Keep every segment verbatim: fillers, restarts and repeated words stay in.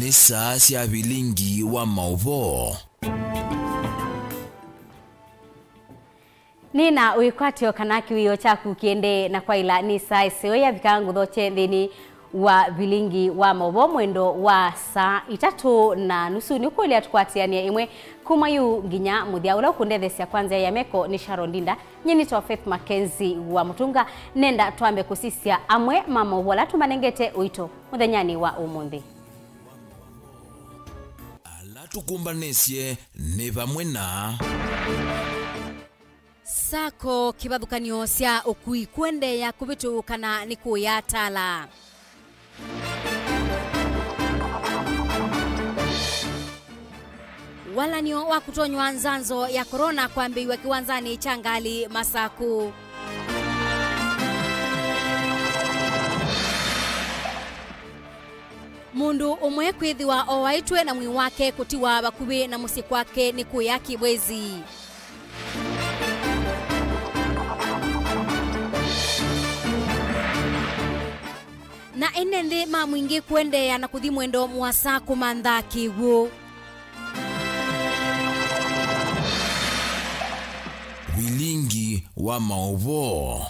Nĩ saa sya vilingi wa maũvoo. Nĩ na wĩkwatyo kana kĩwĩo kyaku kĩendee na kwaĩla nĩ saa ĩseo yavika ngũthokye nthĩnĩ wa vilingi wa maũvoo mwendo wa saa itatũ na nusu. Nĩũkũlya tũkwatĩanĩe ĩmwe kuma yu nginya mũthya. Ũla ũkũndetheesya kwa nzĩa ya meko nĩ Sharon Ndinda. Nyie nĩtawa Faith Mackenzie wa Mũtunga. Nenda twambe kũsisya amwe ma maũvoo ala tũmanengete ũito mũthenyanĩ wa ũmũnthĩ. Ala tũkũmbanĩsye nĩ vamwe na Sacco kĩvathũkany'o sya ũkui kũendeea kũvĩtũkana nĩ kũya Tala. Walan'yo wa kũtonywa nzanzo ya korona kwambĩĩw'a kĩwanzanĩ kya ngalĩ Masakũ. Mũndũ ũmwe kwĩthĩwa oaĩtwe na mwĩĩ wake kũtiwa vakuvĩ na mũsyĩ kwake nĩ kũya Kibwezi. Na ene nthĩ ma mwingĩ kũendeea na kũthi mwendo mũasa kũmantha kĩw'ũ. Vilingi wa maũvoo.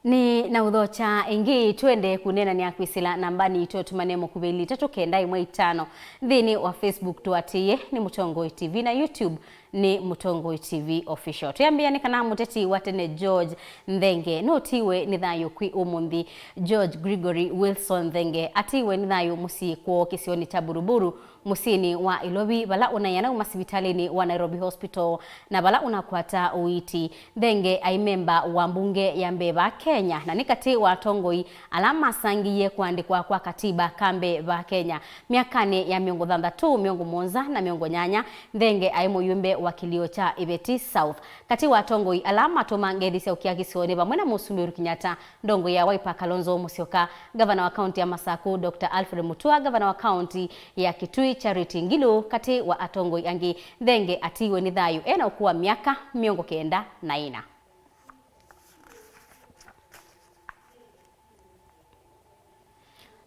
Nĩ na ũthokya ĩngĩ, twende kũneenany'a kwĩsĩla nambanĩ itũ, tũmane mũkuvĩli itatũ kenda ĩmwe itano. Nthĩnĩ wa Facebook tũatĩĩe nĩ Mũtongoi T V na YouTube nĩ Mũtongoi T V Official. Twĩambĩĩa nĩ kana mũteti wa tene George Nthenge nũtiwe nĩ thayũ kwĩ ũmũnthĩ. George Gregory Wilson Nthenge atiwe nĩ thayũ mũsyĩ kwoo kĩsionĩ kya Buruburu, mũsyĩnĩ wa Ĩlovi, vala ũnaĩa nauma sivitalĩnĩ wa Nairobi Hospital, na vala ũnakwata ũiiti. Nthenge aĩ memba wa mbunge ya mbee va Kenya, na nĩ katĩ wa atongoi ala masangĩie kũandĩkwa kwa katiba ka mbee va Kenya. Myakanĩ ya mĩongo thanthatũ, mĩongo mũonza, na mĩongo nyanya, Nthenge aĩ mũyumbe wa kĩlio kya Iveti South. Katĩ wa atongoi ala matũma ngethi syaũkĩa kĩsionĩ vamwe na Mũsumbĩ Uhuru Kenyatta, ndongoi ya Wiper Kalonzo Musyoka, ngavana wa kaunti ya Masaku Doctor Alfred Mutua, ngavana wa kaunti ya Kitui Charity Ngilu, katĩ wa atongoi angĩ. Nthenge atiiwe nĩ thayũ ena ũkũũ wa myaka mĩongo kenda na ĩna.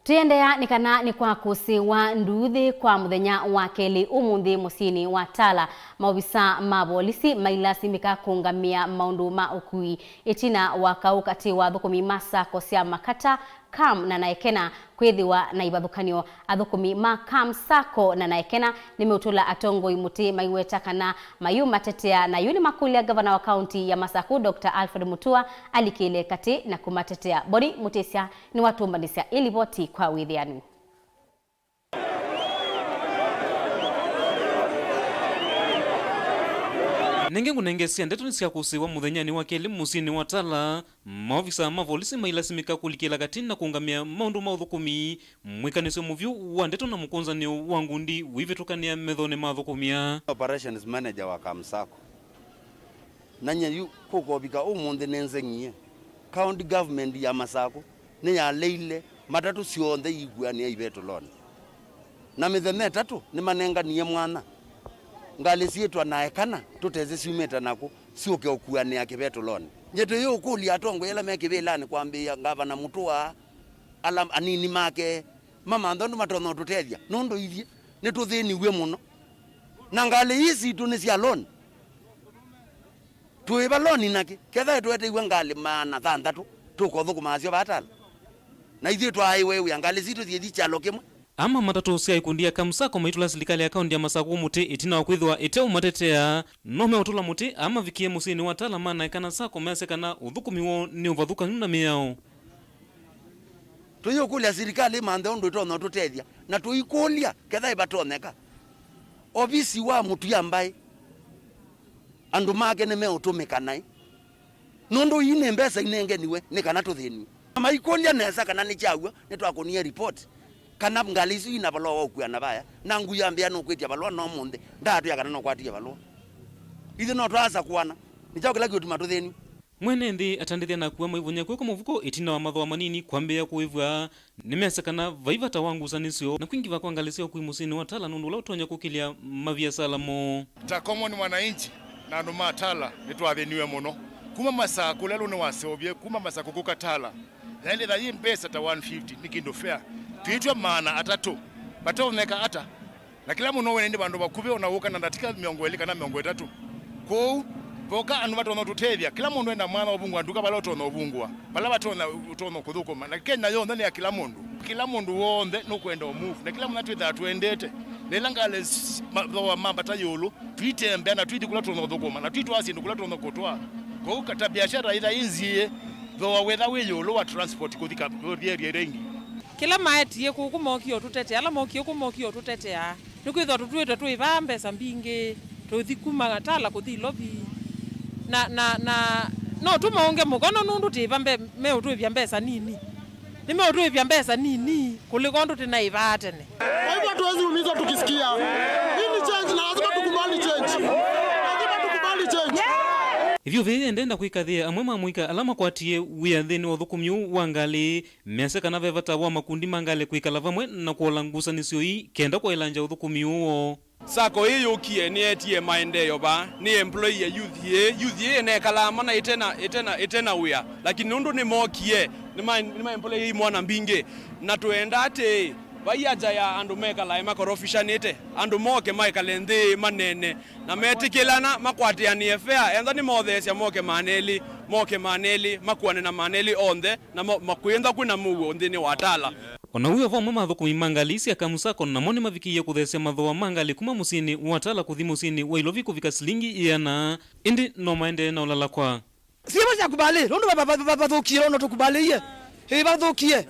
Tũiendeea nĩ kana nĩ kwa kũsĩĩwa nduuthĩ kwa mũthenya wa kelĩ ũmũnthĩ mũsyĩnĩ wa Tala. Maovisa ma volisi mailasimĩka kũũngamĩa maũndũ ma ũkui ĩtina wa kaũ katĩ wa athũkũmi ma sacco sya Makata, Cam na Naekena kwĩthĩwa na ivathũkany'o. Athũkũmi ma Cam Sacco na Naekena nĩmeũtũla atongoi mũtĩ maiweta kana mayũmatetea, na yu nĩmakũlya ngavana wa kaunti ya Masaku Doctor Alfred Mutua alikĩle katĩ na kũmatetea. Boni Mũtĩsya nĩwatũmbanĩsya ĩ livoti kwa wĩthĩanu. Nenge ngũnengesya ndeto nĩ sya kũsĩĩwa mũthenyanĩ wa kelĩ mũsyĩnĩ wa Tala. Maovisa ma volisi mailasimĩka kũlikĩla katĩ na kũũngamĩa maũndũ ma ũthũkũmi, mwĩkanĩsyo mũvyũ wa ndeto na mũkũnzanĩo wa ngundi ũivĩtũkanĩa methonĩ ma athũkũmĩa. Operations manager wa Cam Sacco. Na nyie yu kũkovika ũmũnthĩ nĩnzeng'ie. County government ya Masaku nĩyaleile matatũ syonthe ikuanĩa ivetũlonĩ. Na mĩthenya ĩtatũ nĩmanenganie mwanya ngalĩ syĩtwa Naekana tũtesĩ syumĩte nakũ syũke ũkuanĩa kĩvetũlonĩ. Nyie tũyĩũkũlya atongoi ala me kĩvĩlanĩ kwambĩĩa ngavana Mutua, ala anini make, mamanthe ũndũ matonya ũtũtethya, nũndũ ithyĩ nĩtũthĩniw'e mũno. Na ngalĩ ii sitũ nĩ sya loan. Tũĩva loan nakĩ? Ketha tũeteew'e ngalĩ maana thanthatũ, tũkothũkũma nasyo vaa Tala? Na ithyĩ twaaĩwe wĩa, ngalĩ sitũ syĩthi kyalo kĩmwe. Ama matatũ sya ikundi ya Cam Sacco maitũla silikalĩ ya kaunti ya Masaku mũtĩ ĩtina wa kwĩthĩwa ĩteũmatetea. No meũtũla mũtĩ, amavikie mũsyĩnĩ wa Tala ma Naekana Sacco measya kana ũthũkũmi woo nĩ ũvathũkany'u na mĩao. Tũyĩũkũlya silikalĩ ĩmanthe ũndũ ĩtonya ũtũtethya, na tũikũlya ketha ĩvatonyeka, ovisi wa mũtwĩa mbaĩ, andũ make nĩmeũtũmĩka naĩ, nũndũ ii nĩ mbesa inengeniwe nĩ kana tũthĩniwe. Na maikũlya nesa kana nĩ kya w'o, nĩtwakũnie report kana ngalĩ isu ina valũa wa ũkua na vaya, na ngui ambĩa nũkwĩtya valũa no mũnthĩ, ndaatwĩa kana nũkwatie valũa. Ithyĩ no twaasa kũana, nĩ kyaũ kĩla kĩũtuma tũthĩniwe? Mwene nthĩ atandĩthya na akua maivonya kwĩkwa mũvuko ĩtina wa mathooa manini kwambĩĩa kũĩvw'a. Nĩmeasya kana vai vata wa ngusanĩsyo na kwingĩva kwa ngalĩ sya ũkui mũsyĩnĩ wa Tala nũndũ ũla ũtonya kũkĩlya maviasala moo. Ta common mwananchi na andũ ma Tala nĩtwathĩniwe mũno. Kuma Masaku lelũ nĩwaseũvie, kuma Masaku kũka Tala, yaendetha yĩ mbesa ta one fifty, nĩ kĩndũ fair. Twĩtw'a maana atatũ. Vatonyeka ata? Na kĩla mũndũ wene nĩ vandũ vakuvĩ o na ũka na ndatĩka mĩongo ĩlĩ kana mĩongo ĩtatũ. Kwoou, voka andũ matonya ũtũtethya. Kĩla mũndũ ena mwanya ũvungũa nduka vala ũtonya ũvungũa, vala vatonya ũtonya kũthũkũma. Na Kenya yonthe nĩ ya kĩla mũndũ. Kĩla mũndũ w'onthe nũkwenda ũmove. Na kĩla mũndũ atwĩthaa twendete. Na ĩla ngalĩ s-, ma-, thooa mambata ĩũlũ, twitembea na twithi kũla tũtonya ũthũkũma, na twitwaa syĩndũ kũla tũtonya kũtwaa. Kwoou ka-, ta biashara ĩtha ĩ nziĩ, thooa wĩtha wĩ ĩũlũ wa transport kũthi ka-, kũthi area ĩla ĩngĩ. Kĩla maetie kũkũ mokie ũtũtetea, ala mokie kũkũ mokie ũtũtetea. Nĩkwĩthĩwa tũtwĩtwe twĩ vaa mbesa mbingĩ, tũthi kuma Tala kũthi Ilovi. Na, na, na no tũmaũnge mũkono nũndũ twĩ va mbe-, meũtwĩvya mbesa nini. Nĩmeũtwĩvya mbesa nini kũlĩko ũndũ tũnaĩ vaa tene. Kwa hivyo hatuwezi umizwa tukisikia. Hii ni change na lazima tukubali change. Lazima tukubali change. Ĩthyũvĩ yendenda kwĩkathĩa amwe ma mũika ala makwatie wĩa nthĩnĩ wa ũthũkũmi ũũ wa ngalĩ, measya kana ve vata wa makundi ma ngalĩ kwĩkala vamwe na kũola ngusanĩsyo ii kenda kwaĩlangya ũthũkũmi ũũ woo. Sacco ĩĩ yũkie nĩyetie maendeeo vaa, nĩ employ ya youth yĩĩ. Youth yĩĩ ĩnekalaa mana ĩtena, ĩtena, ĩtena wĩa, lakini nũndũ nĩmokie, nĩma, nĩma employ imwana mbingĩ, na tũenda atĩĩ, vai haja ya andũ mekalae makorofishanĩte, andũ moke maekale nthĩ manene, na metĩkĩlana makwatĩanĩe fare, enda nĩmotheesya moke maana elĩ, moke maana elĩ, makuane na maana elĩ onthe, na mo-, makwĩntha kwĩna mũuo nthĩnĩ wa Tala. O na wĩo vamwe ma athũkũmi ma ngalĩ sya Kamu Sacco namo nĩmavikĩie kũtheesya mathooa ma ngalĩ kuma mũsyĩnĩ wa Tala kũthi mũsyĩnĩ wa Ilovi kũvika silingi ĩana, ĩndĩ no maendee na ũlalakwa. Sivo sya kubali, nũndũ va-, va-, va-, vathũkie, nũndũ tũkubalĩie. Ĩĩ, vathũkie.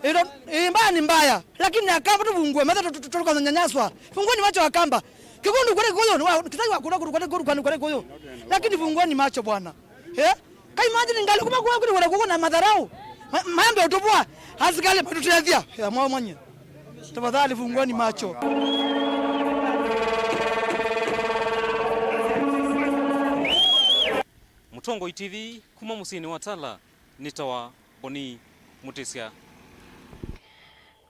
Ĩĩ, ndo-, ĩĩ, mbaya ni mbaya. Lakini Akamba tũvungue, metha tũ-, tũ-, tũ-, tũkanyanyaswa. Fungueni macho Akamba. Kĩkũndũ kũrĩ kũyũ, nĩ wa, kĩtai wa kũna kũrũ kũrĩ kũrũ kũrĩ kũyũ. Lakini fungueni macho bwana. Eh? Ka imagine ngalĩ kuma kwa kũrĩ wala kuko na madharau. Ma-, maembe ũtũvua. Asikali matũtethya. Ya mwa mwenye. Tafadhali fungueni macho. Mũtongoi T V kuma mũsyĩnĩ wa Tala, nĩtawa Boni Mũtĩsya.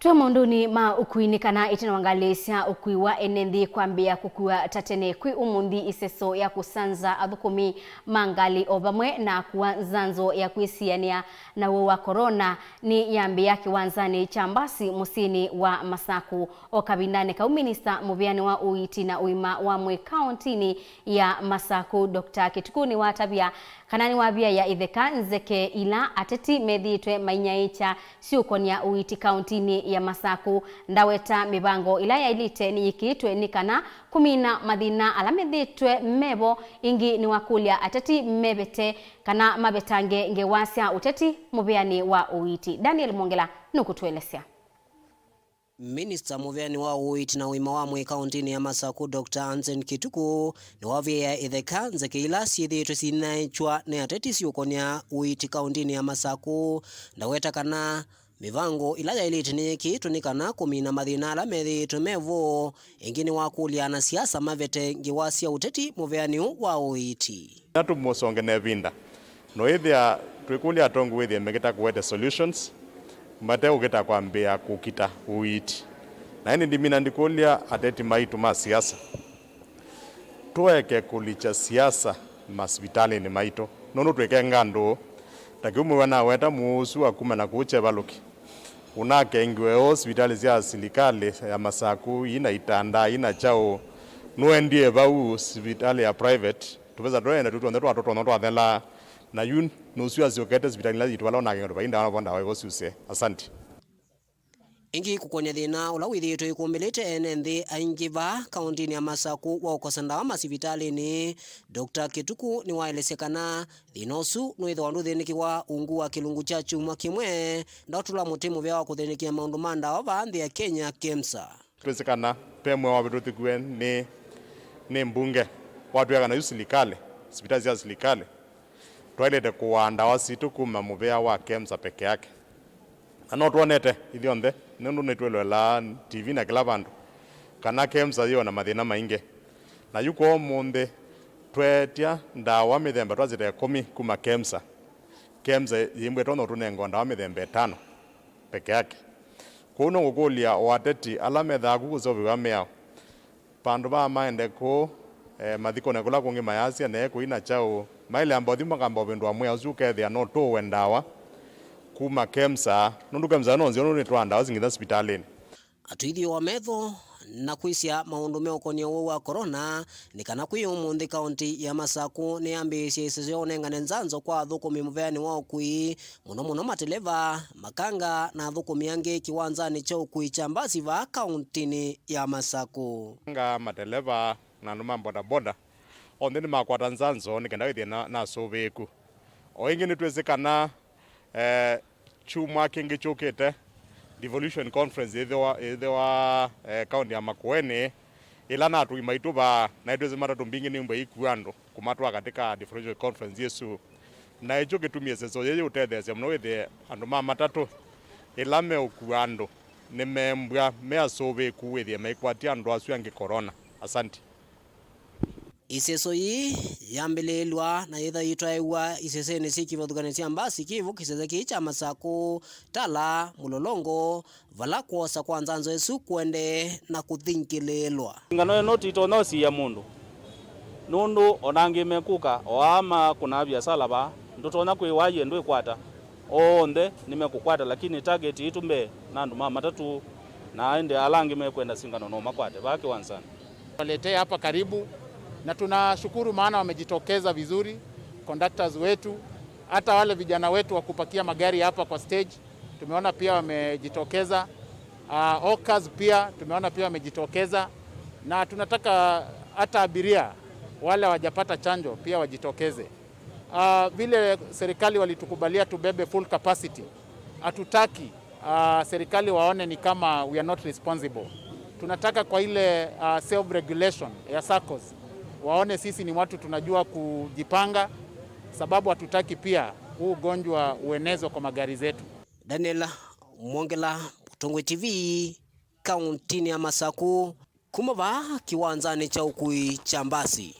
Twĩ maũndũnĩ ma ũkui, nĩ kana ĩtina wa ngalĩ sya ũkui wa ene nthĩ kwambĩĩa kũkua ta tene kwĩ ũmũnthĩ, ĩseso ya kũsanza athũkũmi ma ngalĩ o vamwe na kũa nzanzo ya kwĩsianĩa na ũwau wa corona nĩyambĩĩa kĩwanzanĩ kya mbasi mũsyĩnĩ wa Masaku. O kavindanĩ kau, minista mũvĩanĩ wa ũiiti na ũima wa mwĩĩ kaũntinĩ ya Masaku, Doctor Kĩtukũ nĩwatavya kana nĩwavyaĩa itheka nzeke ila ateti methĩĩtwe mainyaĩĩkya syũkonya ũiiti kaũntinĩ ya Masaku. Ndaweta mĩvango ĩla yaĩlĩte nĩyĩkĩĩtwe nĩ kana kũmina mathĩna ala methĩĩtwe mevo. Ĩngĩ nĩwakũlya ateti mevete kana mavetange ngewa sya ũteti mũvĩanĩ wa ũiiti. Daniel Mwongela nũkũtũelesya. Minista mũvĩanĩ wa ũiiti na ũima wa mwĩĩ kaũntinĩ ya Masaku, Doctor Ansen Kĩtukũ, nĩwavyaĩa itheka nzeke ila syĩthĩĩtwe sinyaĩĩkya nĩ ateti syũkonya ũiiti kaũntinĩ ya Masaku. Ndaweta kana mĩvango ĩla yaĩlĩte nĩyĩkĩĩtwe nĩ kana kũmina mathĩna ala methĩĩtwe mevo. Ĩngĩ nĩwakũlya anasiasa mavete ngewa sya ũteti mũvĩanĩ ũũ wa ũiiti. Na tũmũsonge na ĩvinda. Noĩthĩa twĩkũlya atongoi wĩthĩe mekĩta kũete solutions, mate ũkĩta kwambĩĩa kũkita ũiiti. Na ĩndĩ ndimina ndikũlya ateti maitũ ma siasa, tũeke kũlikya siasa masivitalĩnĩ maitũ, nũndũ twĩkenga ndũũ. Ta kĩu mũw'a naweta mũũ ũsu wa kuma na kũu Kyevalũki, ũnakengiwe ũũ sivitalĩ sya silikalĩ ya Masaku ina itanda, ina kyaũ, nũendie vau sivitalĩ ya private. Tũvesa tũende tũu tw'onthe twa tũtonya twathela, na yu nũsu asyokete sivitalĩ ila yitũ vala ũnakengwa tũvainda vo ndawa ivo syuse. Asante. Ĩngĩ kũkony'a thĩna ũla wĩthĩĩtwe ĩkũmbĩlĩte ene nthĩ aingĩ vaa kaũntinĩ ya Masaku wa ũkosa ndawa masivitalĩnĩ, Doctor Kĩtukũ nĩwaelesya kana thĩna ũsu nũĩthĩwa ndũthĩnĩkĩwa ungu wa kĩlungu kya kyumwa kĩmwe ndatũla mũtĩ mũvea wa kũthĩnĩkĩa maũndũ ma ndawa vaa nthĩ ya Kenya, KEMSA. Twĩsĩ kana ve mwei wavĩtũkĩw'e nĩ, nĩ mbunge watwĩa kana yu silikalĩ, sivitalĩ sya silikalĩ, twaĩlĩte kũaa ndawa sitũ kuma mũvea wa KEMSA peke yake. Na no twonete ithyonthe, nũndũ nĩtwĩloelaa T V na kĩla vandũ, kana KEMSA yĩ o na mathĩna maingĩ. Na yu kwa ũmũnthĩ, tweetya ndawa mĩthemba twasĩte ĩkũmi kuma KEMSA. KEMSA yĩmbwĩtwe no tũnengwa ndawa mĩthemba ĩtano peke yake. Kwoou nũngũkũlya o ateti ala methaa ku kũseũvĩw'a mĩao, vandũ va maende kũũ, eh, mathikonĩ kũla kũngĩ mayasya nee kũi na kyaũ, maĩle amba ũthi makamba ũvĩndũa mwĩa ũsu ũkethĩa no tũũe ndawa. kuma KEMSA, nũndũ KEMSA no nzeo nũndũ nĩtwaa ndawa singitha sipitalĩnĩ. Atwĩthĩwa metho na kwĩsya maũndũ meũkonia ũwau wa corona nĩ kana kwĩ ũmũnthĩ kaũntĩ ya Masakũ nĩyambĩĩsye ĩseso ya ũnengane nzanzo kwa athũkũmi mũveanĩ wa ũkui, mũno mũno mateleva, makanga na athũkũmi angĩ kĩwanzanĩ kya ũkui kya mbasi vaa kaũntĩnĩ ya Masakũ. Nga mateleva na andũ ma bodaboda onthe nĩmakwata nzanzo nĩ kenda wĩthĩe na, nasũvĩĩku. O ĩngĩ nĩtwĩsĩ kana, eh, kyumwa kĩngĩ kyũkĩte, devolution conference yĩthĩwa, yĩthĩwa, eh, kaũntĩ ya Makueni, ĩla na atũi maitũ vaa, na nĩtwĩsĩ matatũ mbingĩ nĩumbwa ikua andũ kũmatwaa katika devolution conference ĩsu. Na ĩkyo kĩtumi ĩseso yĩĩ yĩũtetheesya mũno wĩthĩe andũ ma matatũ ĩla meũkua andũ nĩmembwa me asũvĩĩku wĩthĩe maikwatya andũ asu angĩ corona. Asante. Ĩseso yĩĩ yambĩlĩĩlw'a na yĩtha yĩtwaĩw'a isesenĩ syĩ kĩvathũkany'o sya mbasi kĩvo kĩsese kĩĩ kya Masakũ, Tala, Mũlolongo, vala kwosa kwa nzanzo ĩsu kũendee na kũthingĩlĩĩlwa. Nthingano ĩno tũitonya ũsiĩa mũndũ, nũndũ o na angĩ mekũka o aa makũnaa viasala vaa, ndũtonya kwĩwa aiee ndwĩkwata. Onthe nĩmekũkwata, lakini target yitũ mbee na andũ ma matatũ, na ĩndĩ ala angĩ mekwenda singano no makwate vaa kĩwanzanĩ. Waletee hapa karibu, na tunashukuru maana wamejitokeza vizuri, conductors wetu, hata wale vijana wetu wa kupakia magari hapa kwa stage, tumeona pia wamejitokeza. Ah, hawkers pia tumeona pia wamejitokeza, na tunataka hata abiria wale hawajapata chanjo pia wajitokeze. Ah, vile serikali walitukubalia tubebe full capacity, hatutaki, ah, serikali waone ni kama we are not responsible. Tunataka kwa ile, ah, self regulation ya saccos waone sisi ni watu tunajua kujipanga, sababu hatutaki pia huu ugonjwa uenezwe kwa magari zetu. Daniel Mwongela, Mũtongoi T V, kaũntĩnĩ ya Masakũ, kuma vaa kĩwanzanĩ kya ũkui kya mbasi.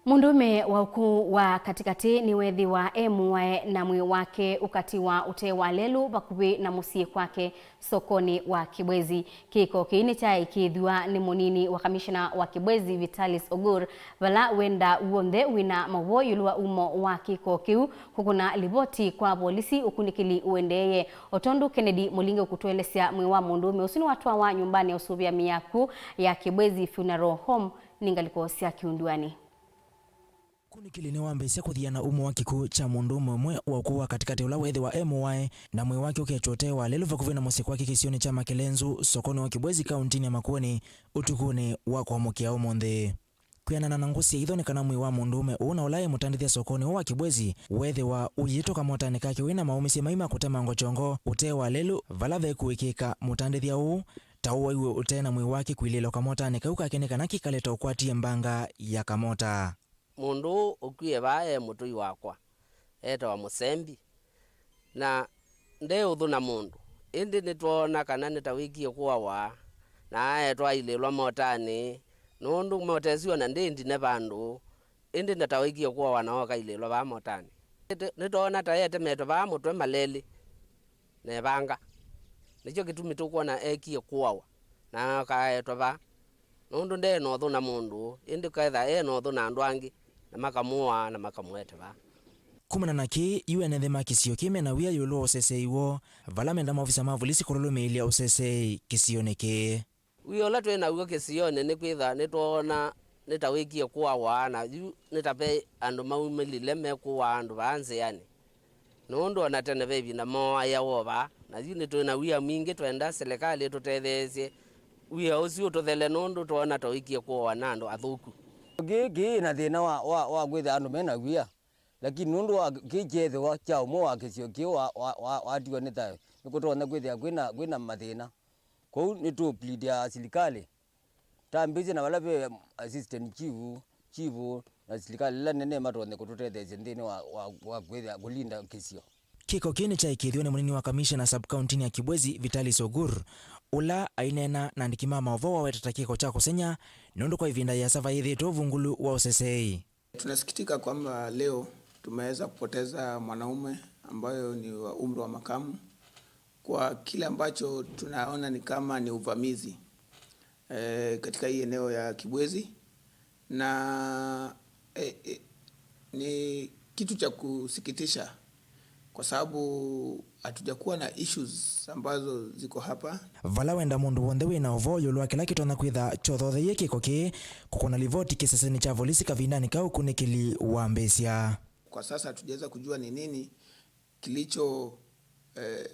Mũndũũme wa ũkũũ wa katĩkatĩ nĩweethĩwa e mũae na mwĩĩ wake ũkatiwa ũte wa lelũ vakuvĩ na mũsyĩ kwake sokonĩ wa Kibwezi. Kĩko kĩĩ nĩkyaĩkĩĩthw'a nĩ mũnini wa kamishena wa Kibwezi, Vitalis Ogur, vala wenda w'onthe wĩna maũvoo ĩũlũ wa umo wa kĩko kĩu kũkũna livoti kwa volisi, ũkunĩkĩli ũendeeye. O tondũ Kennedy Mũlinge ũkũtũelesya, mwĩĩ wa mũndũũme ũsu nĩwatwawa nyũmbanĩ ya ũsũvĩa mĩaku ya Kibwezi Funeral Home nĩ ngalĩko sya kĩunduanĩ. Ũkunĩkĩli nĩwambĩĩsya kũthiana umo wa kĩkw'ũ kya mũndũũme ũmwe wa ũkũũ wa katĩkatĩ ũla weethĩwa e mũae, na mwĩĩ wake ũketwa ũte wa lelũ vakuvĩ na mũsyĩ kwake kĩsionĩ kya Makelenzu, sokonĩ wa Kibwezi, kaũntĩnĩ ya Makueni, ũtukũnĩ wa kũamũkĩa ũmũnthĩ. Kwĩanana na ngũ sya itho, nĩ kana mwĩĩ wa mũndũũme ũũ na ũla e mũtandĩthya sokonĩ ũũ wa Kibwezi weethĩwa ũiĩtwe kamotanĩ kake wĩ na maũmĩsye mai ma kũtemangwa kyongo ũte wa lelũ, vala vekũĩkĩĩka mũtandĩthya ũũ ta ũwaiwe ũte na mwĩĩ wake kwilĩĩlwa kamotanĩ kau kake nĩ kana kĩkale ta ũkwatie mbanga ya kamota. Mũndũ ũũ ũkwie vaa e mũtũi wakwa, etawa Mũsembi, na nde ũthũ na mũndũ, ĩndĩ nĩtwoona kana nĩ ta wĩkie kũawa, na aetwa ailĩĩlwa motanĩ, nũndũ mota ĩsu o na ndĩĩ ndine vandũ, ĩndĩ nĩ ta wĩkie kũawa na ooka ailĩĩlwa vaa motanĩ. Nĩtwoona ta etemetwe vaa mũtwe malelĩ na ĩvanga. Nĩkyo kĩtumi tũkwona ekie kũawa na akaetwa vaa, nũndũ nde na ũthũ na mũndũ, ĩndĩ ũkethĩa e na ũthũ na andũ angĩ, na makamũaa na makamũete vaa. Kumana na kĩĩ, yu ene nthĩ ma kĩsio kĩĩ mena wia ĩũlũ wa ũseseĩ woo, vala menda maovisa ma volisi kũlũlũmĩĩlya ũseseĩ kĩsionĩ kĩĩ. Wia ũla twĩ naw'o kĩsionĩ nĩ kwĩthĩa nĩtwoona nĩ ta wĩkie kũawa, na yu nĩ ta ve andũ maumĩlile mekũaa andũ vaa nzĩanĩ. Nũndũ o na tene ve ĩvinda mooaĩawa o vaa, na yu nĩtwĩ na wia mwingĩ. Twenda silikalĩ ĩtũtetheesye wia ũsu ũtũthele, nũndũ twoona ta ũikie kũawa na andũ athũku. Kĩĩ kĩĩ na thĩna wa, wa, wa kwĩthĩa andũ me na wia, lakini nũndũ wa kĩĩ kyeethĩwa kya ũmwe wa kĩsio kĩĩ wa, wa, wa, watiwa nĩ thayũ, nĩkũtonya kwĩthĩa kwĩna, kwĩna mathĩna. Kwoou nĩtũũpleadia silikalĩ, tambĩĩsye na vala ve assistant chief, chief, na silikalĩ ĩla nene matonye kũtũtetheesya nthĩnĩ wa, wa, wa kwĩthĩa kũlinda kĩsio. Kĩko kĩĩ nĩkyaĩkĩĩthw'e nĩ mũnini wa kamishena sub-kauntinĩ ya Kibwezi, Vitalis Ogur, ũla aineena na andĩki ma maũvoo waweta ta kĩko kya kũseng'ya, nũndũ kwa ĩvinda yĩasa vayĩthĩĩtwe ũvungũlu wa ũseseĩ. Tunasikitika kwamba leo tumeweza kupoteza mwanaume ambayo ni wa umri wa makamu kwa kile ambacho tunaona ni kama ni uvamizi, eh, katika hii eneo ya Kibwezi, na, eh, eh, ni kitu cha kusikitisha kwa sababu hatujakuwa na issues ambazo ziko hapa. Vala wenda mũndũ w'onthe wĩ na ũvoo ĩũlũ wa kĩla kĩtonya kwĩtha kyothotheie kĩko kĩĩ, kũkũna livoti kĩsesenĩ kya volisi kavindanĩ kau ũkunĩkĩli wambĩĩsya. Kwa sasa hatujaweza kujua ni nini kilicho eh,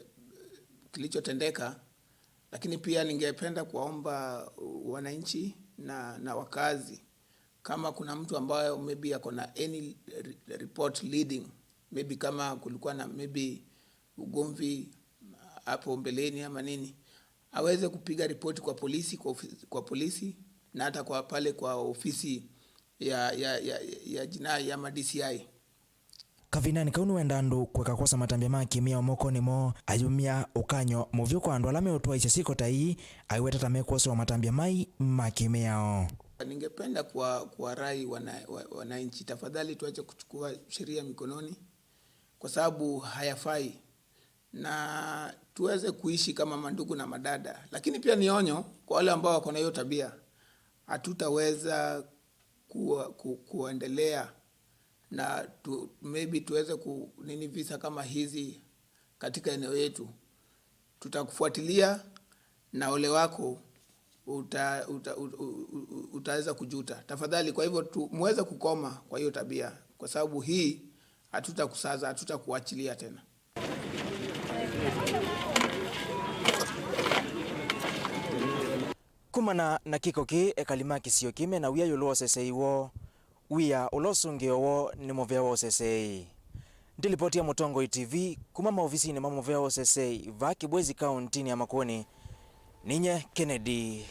kilichotendeka, lakini pia ningependa kuwaomba wananchi na, na wakazi, kama kuna mtu ambayo maybe ako na any re- report leading, maybe kama kulikuwa na maybe ugomvi hapo mbeleni ama nini, aweze kupiga ripoti kwa polisi, kwa, ofisi, kwa polisi na hata kwa pale kwa ofisi ya, ya, ya, ya jinai ama D C I. Kavindanĩ kau nĩwenda andũ kũeka kwosa matambya ma kĩmĩao mokonĩ moo, ayumya ũkany'o mũvyũ kwa andũ ala meũtwaĩsya syĩko ta ii, aiweta ta mekwosewa matambya mai ma kĩmĩao. Ningependa kuwa- kuwarai wana- wa- wananchi, tafadhali tuache kuchukua sheria mikononi kwa sababu hayafai, na tuweze kuishi kama mandugu na madada. Lakini pia ni onyo kwa wale ambao wako na hiyo tabia, hatutaweza kuwa, ku, kuendelea na tu, maybe tuweze ku, nini visa kama hizi katika eneo yetu. Tutakufuatilia na ole wako uta, uta, uta, uta, utaweza kujuta. Tafadhali, kwa hivyo tu, muweze kukoma kwa hiyo tabia, kwa sababu hii hatutakusaza, hatutakuachilia tena. Kumana na kĩko kĩĩ, ekali ma kĩsio kĩĩ mena wia ĩũlũ wa ũsesei woo, wia ũla ũsũngĩo woo nĩ mũvea wa ũsesei. Ndilipoti ya Mũtongoi T V kuma maovisinĩ ma mũvea wa ũsesei vaa Kĩbwezi kaũntinĩ ya Makueni, ninye Kennedy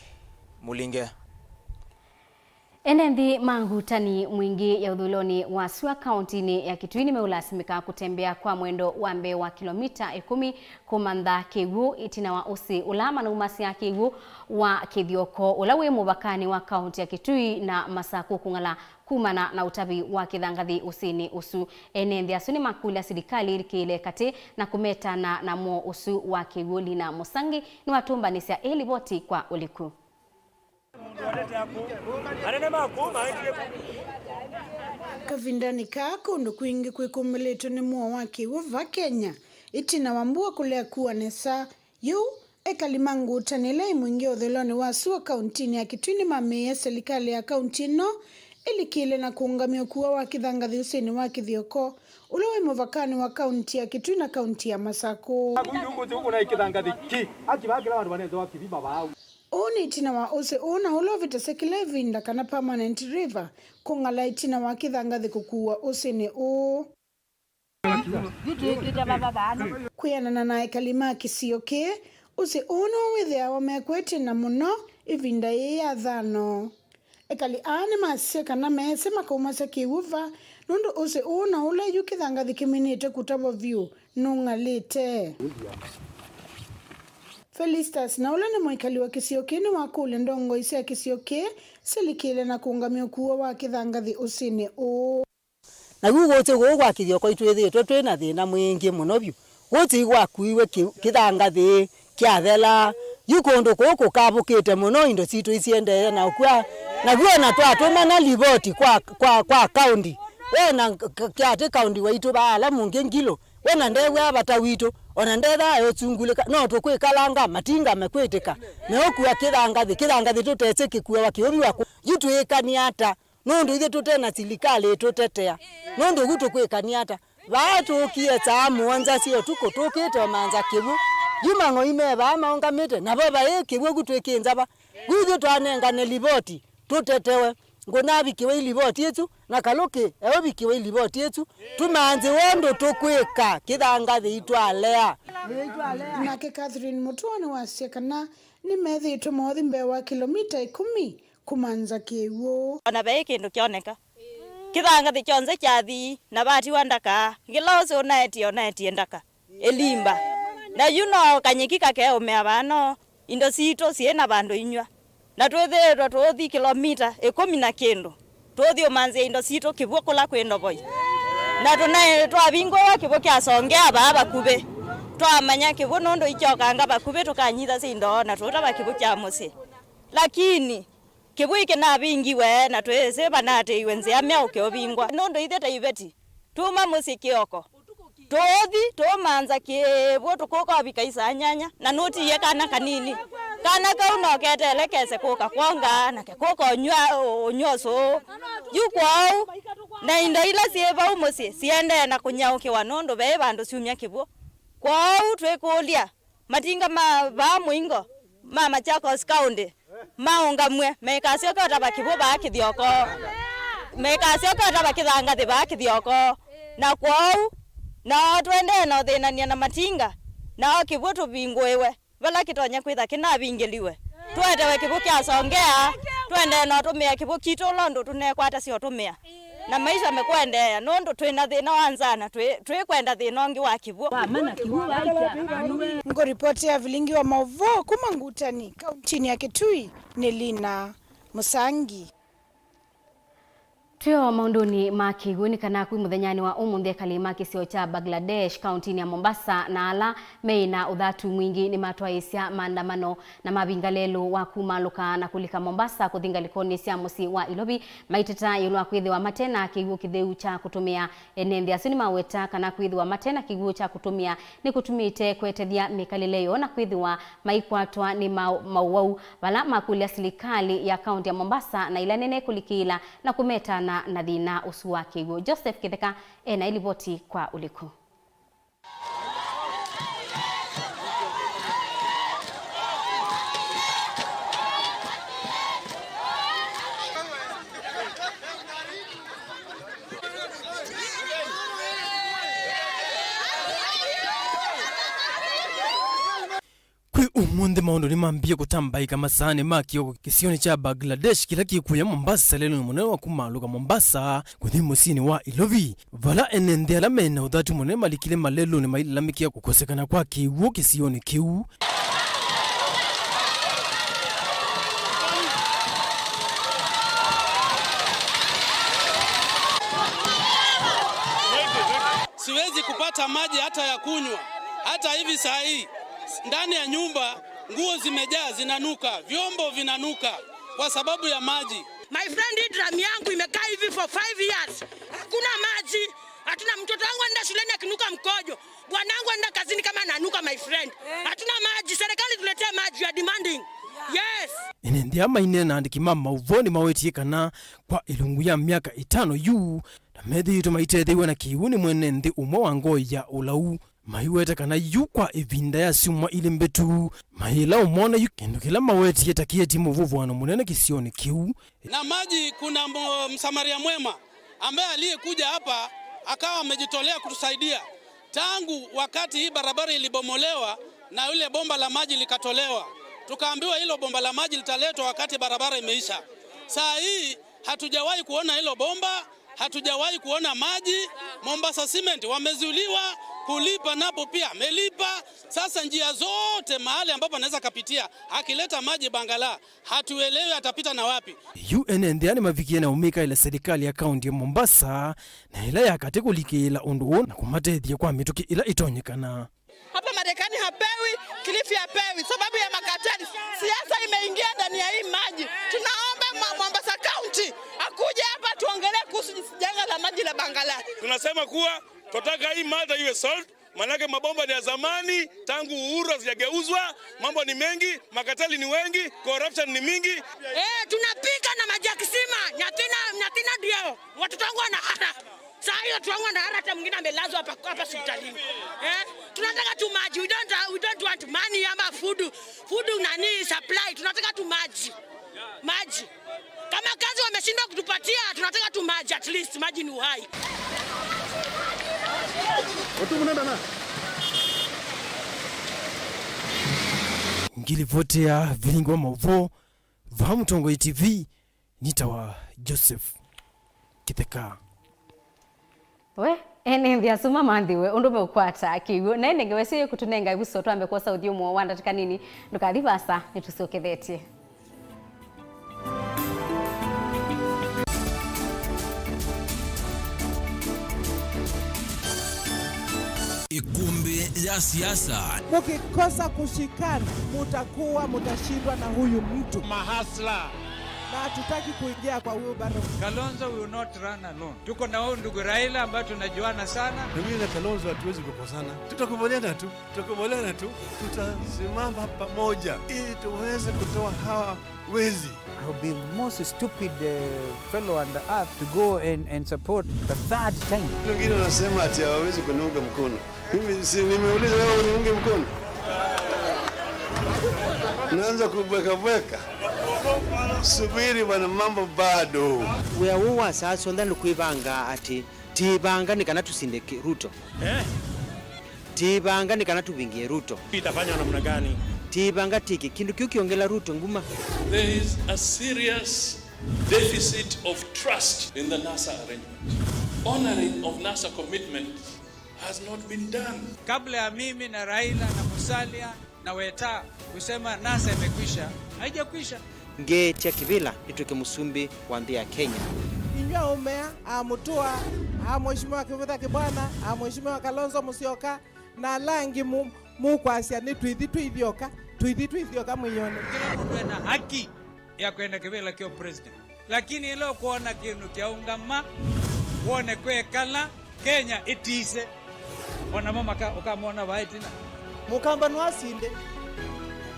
Mũlinge. Ene nthĩ ma ngutani mwingĩ ya ũthũĩlonĩ wa sua kaũntinĩ ya Kitui nĩmeũlasimĩka kũtembea kwa mwendo wa mbee wa kĩlomita ĩkũmi kũmantha kĩw'ũ ĩtina wa ũsĩ ũla manaumasya kĩw'ũ wa Kĩthioko ũla wĩ mũvakanĩ wa kaũnti ya Kitui na Masakũ kũng'ala kumana na ũtavi wa kĩthangathĩ ũsĩnĩ ũsu. Ene nthĩ asu nĩmakũlya silikalĩ ĩlikĩĩle katĩ na kũmetana na mwoo ũsu wa kĩw'ũ. Lina Mũsangi nĩwatũmbanĩsya ĩ livoti kwa ũliku. Kavindanĩ kaa, kũndũ kwingĩ kwĩkũmbĩlĩtwe nĩ mũo wa kĩw'ũ va Kenya ĩtina wa mbua kũlea kua nesa. Yu, ekali ma ngutani ĩla ĩ mwingĩ ũthũĩlonĩ wa sua kaũntinĩ ya Kitui nĩmamĩie silikalĩ ya kaũnti ĩno ĩlikĩle na kũũngamya ũkua wa kĩthangathĩ ũsĩnĩ wa Kĩthioko, ũla wĩ mũvakanĩ wa kaũnti ya Kitui na kaũnti ya Masakũ. Kũthi ũkũna kĩthangathĩ kĩ, akĩvaa kĩla vandũ vanenze wa kĩthima vau. Ũu nĩ ĩtina wa ũsĩ ũũ na ũla ũvĩtasya kĩla ĩvinda kana permanent river kũng'ala ĩtina wa kĩthangathĩ kũkuwa ũsĩnĩ ũũ. Kwĩanana na ekali ma kĩsio kĩĩ, ũsĩ ũũ nĩw'o wĩthĩawa mekwetye na mũno ĩvinda yĩĩ ya thano. Ekali aa nĩmasisye kana meesĩ makaumasya kĩw'ũ va, nũndũ ũsĩ ũũ na ũla yu kĩthangathĩ kĩminĩte kũtavwa vyũ nũng'alĩte. Felistus, na ũla nĩ mũĩkali wa kĩsio kĩĩ, nĩwakũlya ndongoi sya kĩsio kĩĩ silikĩle na kũũngamya ũkuo wa kĩthangathĩ ũsĩnĩ ũũ. Na yu kũsĩ kũũ kwa Kĩthioko itwĩthĩĩtwe twĩ na thĩna mwingĩ mũno vyũ. Kũsĩ kwakuiwe kĩ- kĩthangathĩ kyathela. Yu kũndũ kũũ kũkavũkĩte mũno, indo sitũ isiendee na ũkw'a. Na yu ona twatũmana livoti kwa, kwa, kwa kaũndi, wena k- kĩatĩ kaũndi waitũ vaa ala mũngĩ Ngilũ, wena ndew'aa vata witũ, ona ndethaa eũsungulĩka, no tũkwĩkalanga matinga mekwĩtĩka, meũkua kĩthangathĩ, kĩthangathĩ tũtesĩ kĩkuawa kĩũviwa kũ. Yu twĩĩkanie ata? Nũndũ ithyĩ tũte na silikalĩ ĩtũtetea, nũndũ ũu tũkwĩkany'a ata? Vaa tũkie saa mũonza sya ũtukũ tũkĩte ũmanza kĩw'ũ. Yu mang'oi me vaa maũngamĩte, navo vaĩ kĩw'ũ kũ twĩkĩnza va? Yu ithyĩ twanengane livoti tũtetewe. Ngũnavikĩwe ĩ livoti ĩsu, na Kalũkĩ eũvikĩwe ĩ livoti ĩsu, tũmanthĩwe ũndũ tũkwĩka kĩthangathĩ itwalea. Nake Catherine Mũtua nĩwasya kana nĩmethĩĩtwe moothi mbee wa kĩlomita ĩkũmi kũmanza kĩw'ũ. Ona vai kĩndũ kyoneka. Kĩthangathĩ kyonthe kyathi, na vatiwa ndaka. Ngĩla ũsĩ ũnaetie, ũnaetie ndaka. Ĩlimba. Na yu no kanyeki kakeũmĩa vaa no, indo sitũ syĩ na vandũ inyw'a. Na twĩthĩĩtwe tũũthi kĩlomita ĩkũmi na kĩndũ, tũũthi ũmanthĩa indo sitũ kĩw'ũ kũla kwĩ ndovoi. Na tũnaĩ twavingũĩwa kĩw'ũ kyasongea vaa vakuvĩ. Twamanya kĩw'ũ nũndũ ikyokanga vakuvĩ, tũkanyithasya indo na tũũtava kĩw'ũ kya mũsyĩ. Lakini, kĩw'ũ kĩnavingiwe, na twĩsĩ vanaatĩĩiwe nzĩa myaũke ũvingwa. Nũndũ ithyĩ ta iveti, tuuma mũsyĩ kĩoko, Tũũthi, tũũmanza kĩw'ũ, tũkũka ũvika isaa nyanya, na nũtiie kana kanini. Kana kau no keteele kese kũka kwonga, nake kũka ũnyw'a, ũnyw'a ũsũũ. Yu kwoou, na indo ila syĩ vau mũsyĩ siendee na kũnyaũkĩwa nũndũ veĩ vandũ syumya kĩw'ũ. Kwoou twĩkũlya, matinga ma vaa mũingo ma Machakos County maũngamw'e, maikasyoke ũtava kĩw'ũ vaa kĩthyokoo, maikasyoke ũtava kĩthangathĩ vaa kĩthyokoo. Na kwoou, nao tũendee na ũthĩnany'a na matinga, nao kĩw'ũ tũvingũĩwe vala kĩtonya kwĩtha kĩnavingĩliwe, tũetewe kĩw'ũ kya Songea, tũendee na ũtũmĩa kĩw'ũ kitũ ũla ũndũ tũnekwatasya ũtũmĩa. Na maisha mekũendeea, nũndũ twĩ na thĩna wa nzaa na twĩ, twĩkwenda thĩna ũngĩ wa kĩw'ũ. Ngũripoti ya vilingi wa maũvoo kuma Ngutani, kauntinĩ ya Kitui, nĩ Lina Mũsangi. Twĩ o maũndũnĩ ma kĩw'ũ, nĩ kana kwĩ mũthenyanĩ wa ũmũnthĩ, ekali ma kĩsio kya Bangladesh, kauntinĩ ya Mombasa, na ala meĩ na ũthatu mwingĩ nĩmatwaĩĩsya maandamano na mavinga lelũ wa kumaalũka na kũlika Mombasa kũthi ngalĩkonĩ sya mũsyĩ wa Ilovi, maiteta ĩũlũ wa kwĩthĩwa mate na kĩw'ũ kĩtheu kya kũtũmĩa. Ene nthĩ asu nĩmaweta kana kwĩthĩwa mate na kĩw'ũ kya kũtũmĩa nĩkũtumĩte kũetethya mĩkalĩle yoo na kwĩthĩwa maikwatwa nĩ mau-, maũwau, vala makũlya silikalĩ ya kaunti ya Mombasa na ila nene kũlikĩĩla na kũmetana na thĩna ũsu wa kĩw'ũ. Joseph Kĩtheka ena ĩlivoti kwa ũliku. Kwĩ ũmũnthĩ maũndũ nĩmambie kũtambaĩka masaanĩ ma kĩoko kĩsionĩ kya Bangladesh kĩla kĩkũya Mombasa lelũnĩ mũnene wa kumaalũka Mombasa kũthi mũsyĩnĩ wa Ilovi, vala ene nthĩ ala me na ũthatu mũnene malikile malelũnĩ mailalamĩkĩa kũkosekana kwa kĩw'ũ kĩsionĩ kĩu. Siwezi kupata maji hata ya kunywa. Hata hivi saa hii, ndani ya nyumba, nguo zimejaa, zinanuka, vyombo vinanuka kwa sababu ya maji. My friend, hii drum yangu imekaa hivi for five years. Hakuna maji. Hatuna, mtoto wangu anaenda shuleni akinuka mkojo. Bwanangu anaenda kazini kama ananuka, my friend. Hatuna maji. Serikali tuletee maji, we are demanding. Yes. Ene nthĩ aa maineena na andĩki ma maũvoo nĩmawetie kana kwa ĩlungu ya myaka ĩtano yu, na methĩĩtwe maitetheiw'e na kĩw'ũ nĩ mwene nthĩ ũmwe wa ngoi ya ũlau. Maiweta kana yu kwa ĩvinda ya syumwa ilĩ mbĩtu, maĩla ũmona yu kĩndũ kĩla mawetie ta kĩeti mũvũvũano mũnene kĩsionĩ kĩu. Na maji, kuna mo-, Msamaria mwema ambaye aliyekuja hapa akawa amejitolea kutusaidia tangu wakati hii barabara ilibomolewa na ile bomba la maji likatolewa. Tukaambiwa hilo bomba la maji litaletwa wakati barabara imeisha. Saa hii hatujawahi kuona hilo bomba. Hatujawahi kuona maji. Mombasa Cement wamezuiliwa kulipa, napo pia amelipa. Sasa njia zote mahali ambapo anaweza kapitia akileta maji Bangala, hatuelewi atapita na wapi. Yu ene nthĩ aa nĩmavikie na ũmĩkaĩla serikali ya kaunti ya Mombasa na ĩla ya katĩ kũlikĩĩla ũndũ ũũ na kũmatethya kwa mĩtũkĩ ĩla ĩtonyekana. Hapa Marekani hapewi, Kilifi hapewi, sababu ya makateli. Siasa imeingia ndani ya hii maji. Tunaomba Ma-, Mombasa County akuje hapa tuongelee kuhusu janga la maji la Bangala. Tunasema kuwa tunataka hii matter iwe solved, manake mabomba ni ya zamani, tangu uhuru hazijageuzwa, mambo ni mengi, makateli ni wengi, corruption ni mingi. Eh, tunapika na maji ya kisima, Nyatina, Nyatina ndio. Watoto wangu wanahara. Saa hiyo watoto wangu wanahara, hata mwingine amelazwa hapa, hapa hospitalini. Eh? Tunataka tu maji. We don't, we don't want money ama food. Food nani supply. Tunataka tu maji. Maji. Kama kazi wameshindwa kutupatia, tunataka tu maji at least. Maji ni uhai. Ngilivoti ya vilingi wa maũvoo, vaa Mũtongoi T V. Nĩtawa Joseph Kĩtheka. We, ene nthĩ asu mamanthiwe ũndũ meũkwata kĩw'ũ. Na ĩndĩ ngewa ĩsu yĩkũtũnenga ĩvuso twambe kwosa ũthyũmũo wa ndatĩka nini. Ndũkathi vaasa, nĩtũsyokethetye. Ĩkũmbĩ ya siasa. Mkikosa kushikana, mutakuwa, mutashindwa na huyu mtu. Mahasla. Na hatutaki kuingia kwa wheelbarrow. Kalonzo will not run alone. Tuko na huyu ndugu Raila ambaye tunajuana sana. Na mimi na Kalonzo hatuwezi kukosana. Tutakubaliana tu. Tutakubaliana tu. Tutasimama pamoja ili tuweze kutoa hawa wezi. I'll be the most stupid uh, fellow on the earth to go and, and support the third time. Wengine wanasema ati hawawezi kuniunga mkono. Mimi si nimeuliza wewe uniunge mkono? Naanza kubwekabweka. Subiri bwana, mambo bado. Wĩa ũũ wa saa syonthe nĩ kwĩvanga atĩ tĩĩvanga nĩ kana tũsinde kĩ-, Ruto. Eh? Tĩĩvanga nĩ kana tũvingie Ruto. Itafanywa namna gani? Tĩĩvanga tĩke kĩndũ kĩu kĩongela Ruto nguma. There is a serious deficit of trust in the NASA arrangement. Honoring of NASA commitments has not been done. Kabla ya mimi na Raila na Musalia na Weta kusema NASA imekwisha, haijakwisha. Ngeetya kĩvĩla nĩtw'ĩke mũsumbĩ wa nthĩ ya Kenya. Inyw'a ũmea, a Mutua, a Mheshimiwa Kivutha Kibwana, a Mheshimiwa Kalonzo Musyoka, na ala angĩ mu-, mũkwasya nĩ tũithi twĩ ithyoka, tũithi twĩ ithyoka mwĩĩonĩ. Kĩla mũndũ ena haki ya kwenda kĩvĩla kĩa president. Lakini ĩla ũkwona kĩndũ kyaũngama, wone kwekala, Kenya ĩtise. O namo maka-, ũkamona vaa ĩtina. Mũkamba no asinde.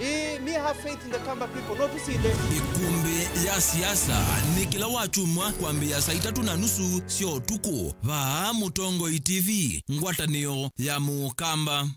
Ĩĩ, me have faith in the Kamba people. No tũsinde. Ĩkũmbĩ ya siasa nĩ kĩla wakyumwa kwambĩĩa saa itatũ na nusu sya ũtukũ. Vaa Mũtongoi T V, ngwatanĩo ya Mũkamba.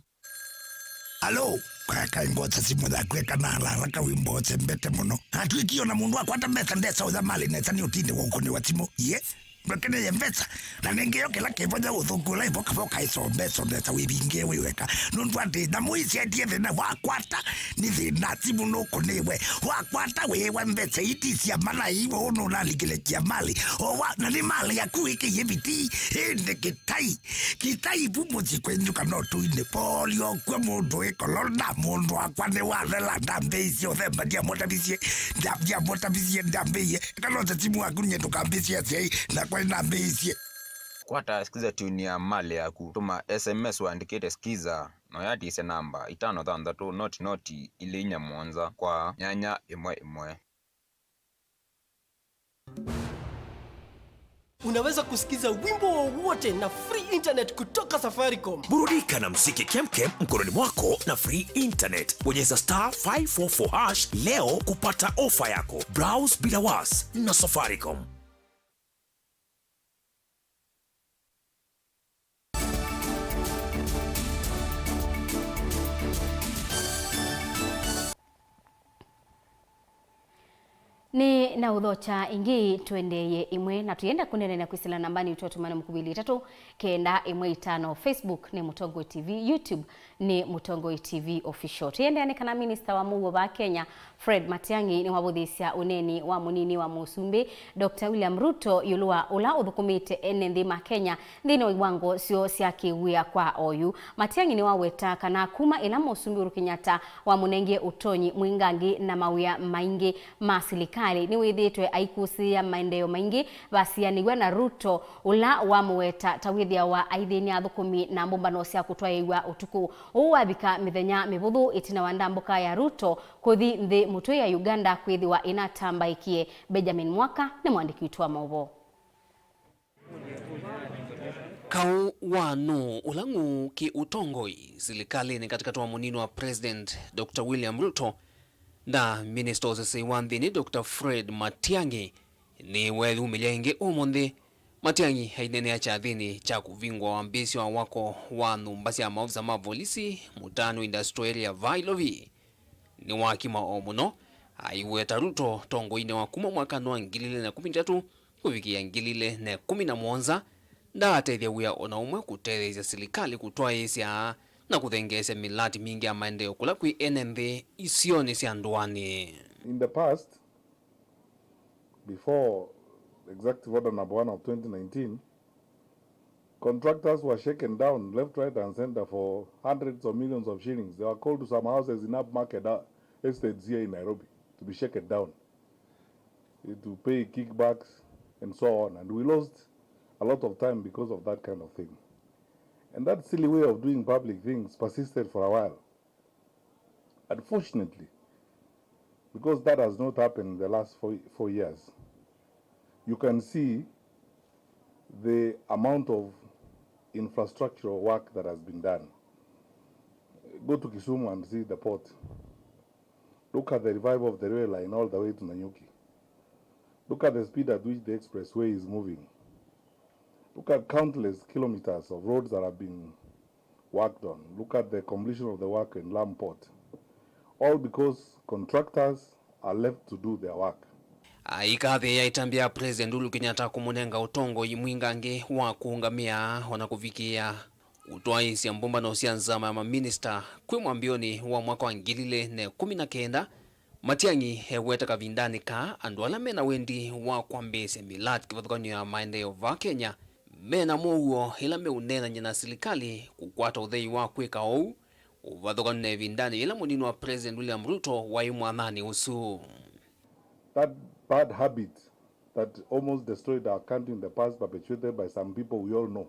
Alo, kaya kaĩ ngwota simũ yaku eka na haraka wĩmbote mbete mũno. Atwĩkie ona mũndũ akwata mbesa ndesa ũya malĩ nesa nĩ ũtinde wa ũkũnĩwa simũ. Ye, ndwekeneye mbesa. Na nĩngĩ yo kĩla kĩvonya ũthũku ũla ĩvoka voka ĩso mbesa ndesa wĩvingie wĩ weka. Nũndũ atĩ nyamũ ici etie thĩna wakwata nĩ thĩna simũ nũkũnĩwe. Wakwata wĩwa mbesa iti cia mana iwe ũnũnalikile kia malĩ. Owa, na nĩ malĩ yaku wĩkĩie viti. Ĩndĩ kĩtai. Kĩtai vu mũsyĩ kwenyu kana ũtũinĩ. Polio kw'o mũndũ wĩ kolona, mũndũ wakwa nĩ wathela, ndambĩĩisye ũthemba, ndiamũtavisye, ndia-, ndiamũtavisye, ndambĩĩie. Kana ũte simu waku nye ndũkambĩĩsye asyai, nakwa nĩnambĩĩisye. Kwata Skiza tune ya malĩ yaku, tũma S M S ũandĩkĩte Skiza, na ũyatisye namba itano thanthatũ noti noti ilĩ inya mũonza kwa nyanya ĩmwe ĩmwe. Unaweza kusikiza wimbo wowote na free internet kutoka Safaricom. Burudika na muziki kemkem mkononi mwako na free internet. Bonyeza star five four four hash leo kupata ofa yako. Browse bila was na Safaricom. Nĩ na ũthokya ĩngĩ tũendeeye ĩmwe, na tũyenda kũneenany'a kwĩsĩla nambani twatũmana mũkuvĩli itatũ kenda ĩmwe itano. Facebook nĩ Mũtongoi T V, YouTube nĩ Mũtongoi T V Official. Tũyendeanĩ kana minista wa mũuo vaa Kenya, Fred Matiang'i, nĩwavũthĩĩsya ũneeni wa mũnini wa mũsumbĩ, Doctor William Ruto, ĩũlũ wa ũla ũthũkũmĩte ene nthĩ ma Kenya nthĩnĩ wa iwango syoo sya kĩwĩa kwa oyu. Matiang'i nĩwaweta kana kuma ĩla mũsumbĩ Uhuru Kenyatta wamũnengie ũtonyi mwingangĩ na mawĩa maingĩ ma silikalĩ, nĩwĩthĩĩtwe aikũsĩĩa maendeeo maingĩ vasianĩw'a na Ruto, ũla wamũweta ta wĩthĩawa aithĩnĩa athũkũmi na mbũmbano sya kũtwaĩĩw'a ũtukũ. Ũu wavika mĩthenya mĩvũthũ ĩtina wa ndambũka ya Ruto kũthi nthĩ mũtũĩ ya Uganda kwĩthĩwa ĩnatambaĩkie. Benjamin Mwaka nĩ mwandĩki witũ wa maũvoo. Kaũ wa nũũ ũla ng'uu kĩ ũtongoi silikalĩnĩ katĩkatĩ wa mũnini wa President Doctor William Ruto na Minista ũsesei wa nthĩnĩ Doctor Fred Matiang'i nĩweeyumĩlya ĩngĩ ũmũnthĩ. Matiang'i aineenea kyathĩnĩ kya kũvingũa wambĩĩsyo wa wako wa nyũmba sya maovisa ma volisi Mũtaanũ Industrial Area vaa Ilovi. Nĩwakima o mũno aiweta Ruto ũtongoinĩ wa kuma mwakanĩ wa ngili ilĩ na ĩkũmi na itatũ kũvikĩa ngili ilĩ na ĩkũmi na mũonza, ndaatethya wĩa o na ũmwe kũtetheesya silikalĩ kũtwaĩĩsya na kũthengeesya mĩlati mingĩ ya maendeeo kũla kwĩ ene nthĩ isionĩ sya ndũanĩ. In the past, before Executive Order number one of twenty nineteen, contractors were shaken down left, right, and center for hundreds of millions of shillings. They were called to some houses in upmarket, uh, estates here in Nairobi to be shaken down, eh, to pay kickbacks and so on. And we lost a lot of time because of that kind of thing. And that silly way of doing public things persisted for a while. Unfortunately, because that has not happened in the last four, four years. You can see the amount of infrastructural work that has been done. Go to Kisumu and see the port. Look at the revival of the rail line all the way to Nanyuki. Look at the speed at which the expressway is moving. Look at countless kilometers of roads that have been worked on. Look at the completion of the work in Lamu Port. All because contractors are left to do their work. Aikathĩĩa ĩtambya ya President Uhuru Kenyatta kũmũnenga ũtongoi mwingangĩ wa kũũngamĩa o na kũvikĩĩa kũtwaĩĩsya mbũmbano sya nzama ya maminista kwĩ mwambĩonĩ wa mwaka wa ngili ilĩ na ĩkũmi na kenda, Matiang'i eweta kavindanĩ kaa andũ ala mena wendi wa kwambĩĩsya milat kĩvathũkany'o ya maendeeo vaa Kenya mena mũuo ĩla meũneenany'a na silikalĩ kũkwata ũthei wa kwĩka ũu, ũvathũkanu na ĩvindanĩ yĩla mũnini wa President William Ruto waĩ mwathanĩ ũsu. That bad habit that almost destroyed our country in the past, perpetuated by some people we all know,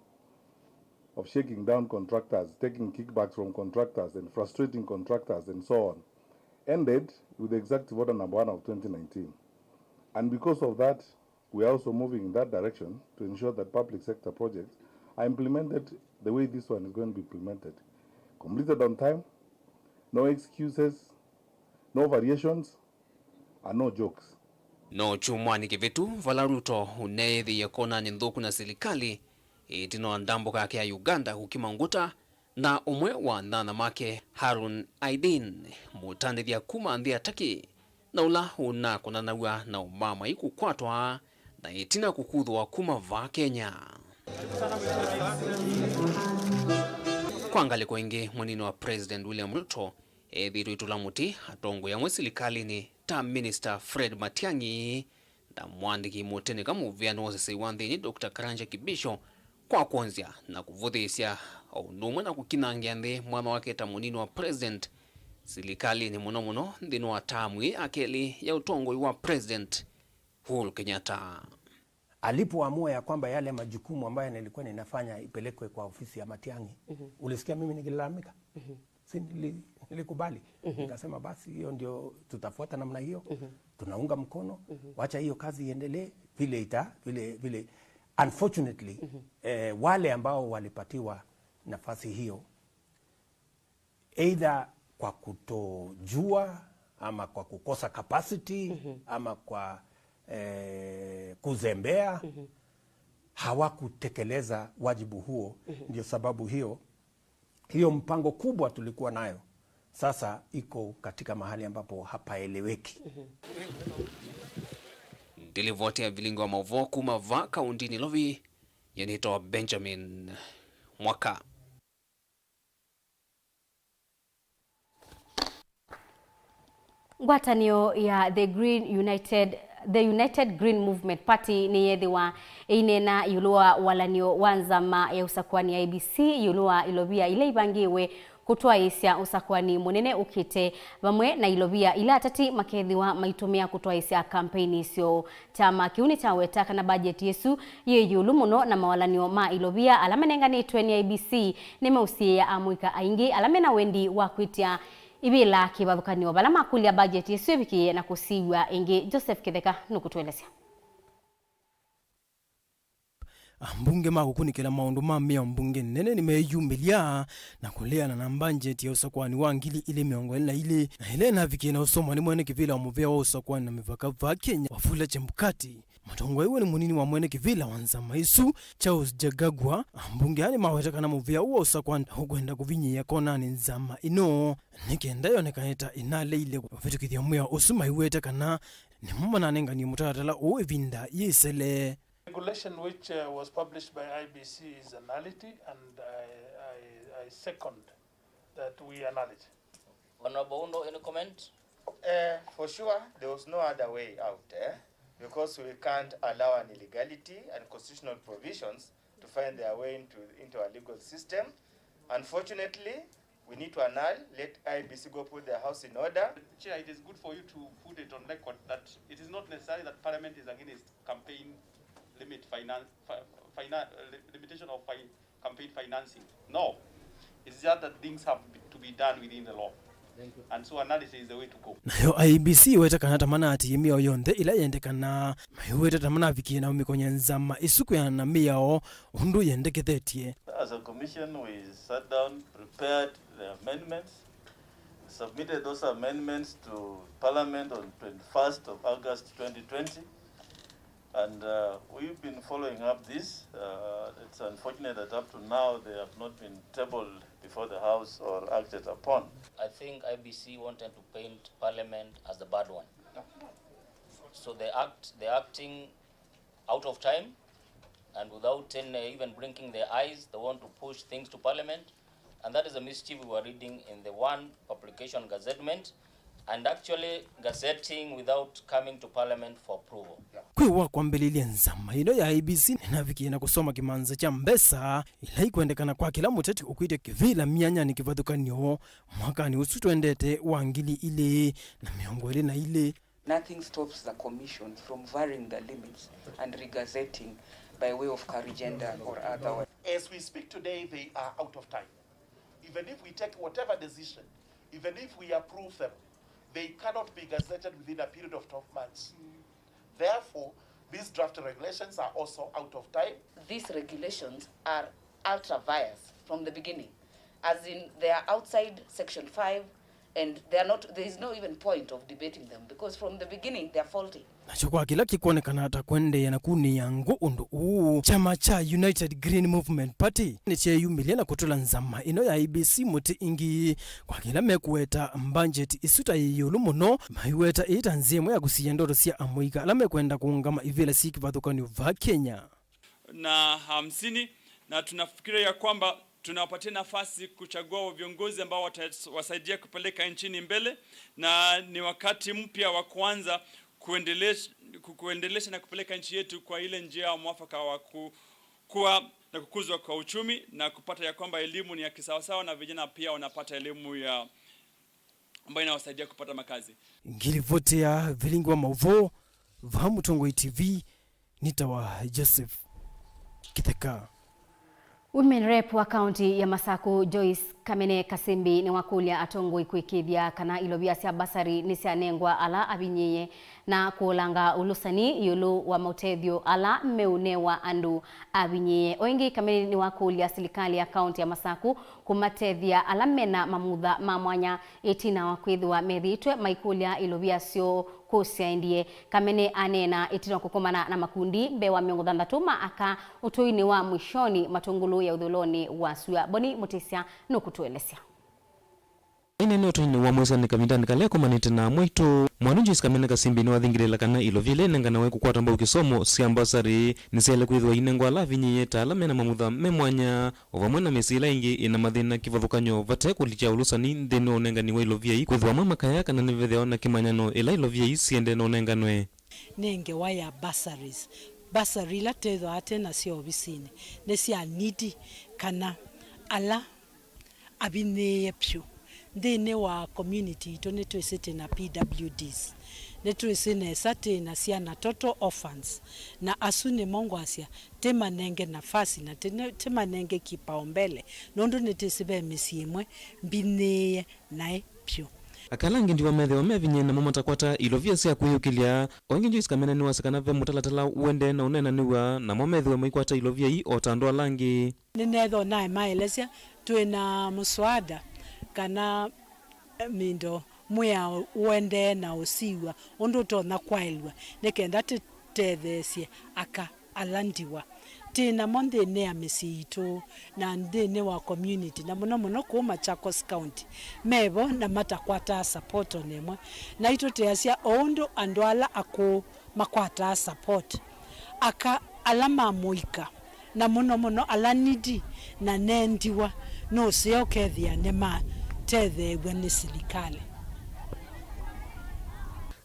of shaking down contractors, taking kickbacks from contractors, and frustrating contractors, and so on, ended with the Executive Order number one of twenty nineteen. And because of that, we are also moving in that direction to ensure that public sector projects are implemented the way this one is going to be implemented. Completed on time, no excuses, no variations, and no jokes. No kyumwanĩ kĩvĩtu, vala Ruto ũneethĩie konanĩ nthũku na silikalĩ, ĩtina wa ndambũka yake ya Uganda kũkima ngũta, na ũmwe wa anyanyawa make, Harun Aidin, mũtandĩthya kuma nthĩ ya Turkey, na ũla ũnakonanaw'a na ũmamai kũkwatwa na ĩtina kũkuthwa kuma vaa Kenya. Kwa ngalĩko ĩngĩ, mũnini wa President William Ruto ethĩĩtwe ĩtũla mũtĩ atongoi amwe silikalĩnĩ ta Minister Fred Matiang'i na mũandĩki mũtĩnĩka mũvĩanĩ wa ũseseĩ wa nthĩnĩ Doctor Karanja Kibisho kwa kwonzya na kũvũthĩĩsya o ũndũ ũmwe na kũkinangĩa nthĩ mwanya wake ta mũnini wa President silikalĩnĩ, mũno mũno nthĩnĩ wa taamu ĩĩ ya kelĩ ya ũtongoi wa President Uhuru Kenyatta. Alipoamua ya kwamba yale majukumu ambayo nilikuwa ninafanya ipelekwe kwa ofisi ya Matiang'i, ulisikia mimi nikilalamika? Si nili-, nilikubali. Nikasema, "Basi, hiyo ndio tutafuata namna hiyo. Tunaunga mkono. Wacha hiyo kazi iendelee vile ita-, vile, vile." Unfortunately, eh, wale ambao walipatiwa nafasi hiyo, either kwa kutojua ama kwa kukosa capacity ama kwa, eh, kuzembea, hawakutekeleza wajibu huo. Ndio sababu hiyo, hiyo mpango kubwa tulikuwa nayo sasa iko katika mahali ambapo hapaeleweki. Ndilivoti ya vilingi wa mauvoo kuma vaa kaũntĩnĩ Nairobi, nĩtawa Benjamin Mwaka. Ngwatanĩo ya The Green United, The United Green Movement Party nĩyeethĩwa ĩineena ĩũlũ wa walanĩo wa nzama ya ũsakũani ya I E B C ĩũlũ wa ilovia ila ivangĩĩwe kũtwaĩĩsya ũsakũani mũnene ũkĩte, vamwe na ilovia ila ateti makethĩwa maitũmĩa kũtwaĩĩsya kampeini syoo. Kyama kĩu nĩkyaweta kana mbajeti ĩsu yĩ ĩũlũ mũno na mawalanĩo ma ilovia ala manenganĩtwe nĩ I E B C nĩmeũsiĩĩa amũika aingĩ ala mena wendi wa kwĩtya ivĩla kĩvathũkany'o vala makũlya mbajeti ĩsu ĩvikĩe na kũsiw'a ĩngĩ. Joseph Kĩtheka nũkũtũelesya. Ambunge ma kũkunĩkĩla maũndũ ma mĩao mbunge nene nĩmeeyumĩlya na kũleana na mbanjeti ya ũsakũani wa ngili ilĩ mĩongo ĩlĩ na ilĩ, na ĩla ĩnavikie na ũsomwa nĩ mwene kĩvĩla wa mũvĩa wa ũsakũani na mĩvaka vaa Kenya, Wafula Chebukati. Matongwaiwe nĩ mũnini wa mwene kĩvĩla wa nzama ĩsu, Charles Jagagwa. Ambunge aa nĩmaweta kana mũvĩa ũũ wa ũsakũani ũkwenda kũvinyĩĩa konanĩ nzama ĩno, nĩ kenda yonekane ta ĩnaleile kũvĩtũkĩthya mwĩao ũsu maiwete kana nĩmo mananenganie mũtalatala ũũ ĩvinda yĩsele. Regulation which, uh, was published by I E B C is a nullity, and I, I, I second that we annul it. Honorable Undo, any comment? Uh, for sure, there was no other way out, eh? Because we can't allow an illegality and constitutional provisions to find their way into, into our legal system. Unfortunately, we need to annul, let I E B C go put their house in order. Chair, it is good for you to put it on record that it is not necessary that Parliament is against campaign limit finan-, fi-, finan-, uh, li-, limitation of fi-, campaign financing. No. It's just that things have to be done within the law. And so analysis is the way to go. Nayo I E B C ĩweta kana ta manaatĩĩe mĩao yonthe ĩla yendekanaa, maiweta ta manavikie na ũmĩkony'a nzama ĩsu kwĩana na mĩao ũndũ yendekethetye. As a commission, we sat down, prepared the amendments, submitted those amendments to Parliament on twenty-first of August twenty twenty. And uh, we've been following up this. Uh, it's unfortunate that up to now they have not been tabled before the House or acted upon. I think I B C wanted to paint Parliament as the bad one. So they act, they're acting out of time, and without any, even blinking their eyes, they want to push things to Parliament. And that is the mischief we were reading in the one publication gazettement, and actually gazetting without coming to Parliament for approval. Kwĩ wa kwambĩlĩlya nzama ĩno ya I E B C nĩnavikie na kũsoma kĩmanza kya mbesa ila ikwendekana kwa kĩla mũteti ũkwĩtya kĩvĩla myanyanĩ kĩvathũkany'o mwakanĩ ũsu twendete wa ngili ilĩ na mĩongo ĩlĩ na ilĩ. Nothing stops the commission from varying the limits and regazetting by way of current agenda or otherwise. As we speak today, they are out of time. Even if we take whatever decision, even if we approve them, they cannot be gazetted within a period of twelve months. Therefore, these draft regulations are also out of time. These regulations are ultra vires from the beginning, as in they are outside Section five, and they are not, there is no even point of debating them, because from the beginning they are faulty. Nakyo kwa kĩla kĩkwonekana ta kwendeea na kunĩĩa ngũ ũndũ ũũ, kyama kya United Green Movement Party nĩkyeyumĩlya na kũtũla nzama ĩno ya I E B C mũtĩ ĩngĩ kwa kĩla mekũweta mbanjeti ĩsu ta yĩ ĩũlũ mũno, maiweta ĩĩ ta nzĩa ĩmwe ya kũsiĩa ndoto sya amũika ala mekwenda kũũngama ivĩla syĩ kĩvathũkany'o vaa Kenya. Na hamsini, na tunafikiria ya kwamba tunawapatia nafasi kuchagua viongozi ambao watawasaidia kupeleka nchini mbele, na ni wakati mpya wa kuanza kuendelesha, ku-, kuendelesha na kupeleka nchi yetu kwa ile njia mwafaka wa ku-, kuwa na kukuzwa kwa uchumi na kupata ya kwamba elimu ni ya kisawasawa na vijana pia wanapata elimu ya ambayo inawasaidia kupata makazi. Ngilivoti ya vilingi wa mauvoo va Mũtongoi T V, nĩtawa Joseph Kĩtheka. Women Rep wa kaunti ya Masaku, Joyce Kamene Kasimbi, nĩwakũlya atongoi kũĩkĩĩthya kana ilovia sya basari nĩsyanengwa ala avinyĩĩe na kũolanga ũlũsani ĩũlũ wa maũtethyo ala meũnewa andũ avinyĩĩe. O ĩngĩ, Kamene nĩwakũlya silikalĩ ya kaunti ya Masaku kũmatethya ala mena mamutha ma mwanya ĩtina wa kwĩthĩwa methĩĩtwe maikũlya ilovia syoo kũsyaendie. Kamene aneena ĩtina wa kũkomana na makundi mbee wa mĩongo thanthatũ ma aka ũtũinĩ wa Mwishoni Matũngũlũ ya ũthũĩlonĩ wa sua. Boni Mũtĩsya nũkũtũelesya. Aineena ũtũinĩ wa Mwishoni kavindanĩ kala ekomanĩte na amwaitũ, mwana Joyce Kamene Kasimbi nĩwathingĩlĩĩla kana ilovia ila inenganawa kũkwata mbau kĩsomo sya mbasarĩ nĩsyaĩle kwĩthĩwa inengwa ala avinyĩĩe ta ala mena mamutha me mwanya, o vamwe na mĩsyĩ ĩla ĩngĩ ĩna mathĩna kĩvathũkany'o vate kũlikya ũlũsani nthĩnĩ wa ũnengani wa ilovia ii, kwĩthĩwa amwe makaya kana nĩvethĩawa na kĩmanyano ĩla ilovia ii siendee na ũnenganwe. Nĩ ngewa ya bursaries. Bursary ila twĩthĩawa twĩ nasyo ovisinĩ nĩ sya needy kana ala avinyĩĩe vyũ. Nthĩnĩ wa community itũ nĩtwĩsĩ twĩ na P W Ds, nĩtwĩsĩ nesa twĩ na syana total orphans, na asu nĩmo ngwasya tĩmanenge nafasi na tĩ-, tĩmanenge kipaumbele, nũndũ nĩtwĩsĩ ve mĩsyĩ ĩmwe mbinyĩĩe naĩ vyũ. Aka ala angĩ ndiwa methĩwa mevinyĩĩe namo matakwataa ilovia sya kwĩyũkĩlya. O ĩngĩ Joyce Kamene nĩwasya kana ve mũtalatala ũendee na ũneenanĩw'a namo methĩwe maikwata ilovia ii o ta andũ ala angĩ. Nĩneethwa naĩ maelesya twĩ na mũswada kana mindo mwĩao ũendee na ũsiw'a ũndũ ũtonya kwaĩlw'a nĩ kenda tũtetheesye aka ala ndiwa twĩ namo nthĩnĩ ya mĩsyĩ itũ na nthĩnĩ wa community, na mũno mũno kũu Machakos County, me vo na matakwataa support o na ĩmwe. Naitũ twĩasya o ũndũ andũ ala akũũ makwataa support, aka ala ma mũika, na mũno mũno ala needy na nendiwa, nũseo ũkethĩa nĩmatetheew'a nĩ silikalĩ.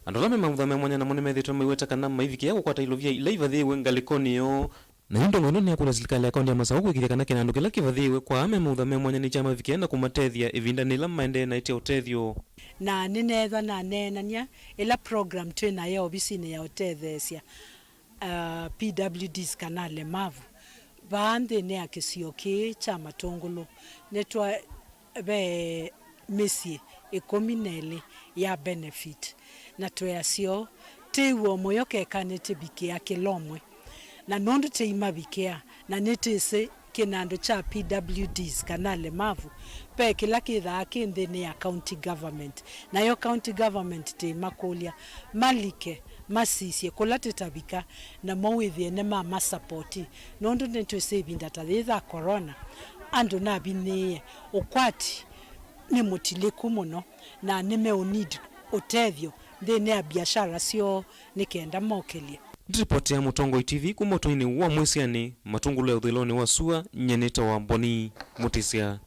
Andũ ala me mavutha me mwanya namo nĩmethĩĩtwe maiweta kana maivikĩa kũkwata ilovia ila ivathĩĩwe ngalĩkonĩ yoo. Nayo ndongoi ĩno nĩyakũlya silikalĩ ya kaũntĩ ya Masaku kũĩkĩĩthya kana kĩnandũ kĩla kĩvathĩĩwe kwa aa me mavutha me mwanya nĩkyamavikĩa na kũmatethya ĩvindanĩ yĩla maendee na ĩtya ũtethyo. Na nĩneethwa naneenany'a ĩla program twĩ nayo ovisinĩ ya ũtetheesya, uh, P W Ds kana alemavu vaa nthĩnĩ ya kĩsio kĩĩ kya Matũngũlũ. Nĩtwa ve mĩsyĩ ĩkũmi na ĩlĩ ya benefit, na tweasya ũũ, tĩw'o mũyo keka nĩtĩvikĩa kĩla ũmwe, na nũndũ tĩimavikĩa na nĩtĩsĩ kĩnandũ kya P W Ds kana alemavu, ve kĩla kĩthaa kĩ nthĩnĩ ya county government, nayo county government tĩimakũlya malike masisye kũla tĩtavika, namo wĩthĩe nĩmamasapoti, nũndũ nĩtwĩsĩ ĩvinda ta yĩĩ ya corona, andũ navinyĩĩe, ũkwati nĩ mũtilĩku mũno, na nĩmeũneed ũtethyo nthĩnĩ ya biashara syoo nĩ kenda mokĩlye. Ripoti ya Mũtongoi T V kuma ũtũinĩ wa Mwĩsyanĩ, Matũngũlũ ya ũthũĩlonĩ wa sua, nyie nĩtawa Boni Mũtĩsya.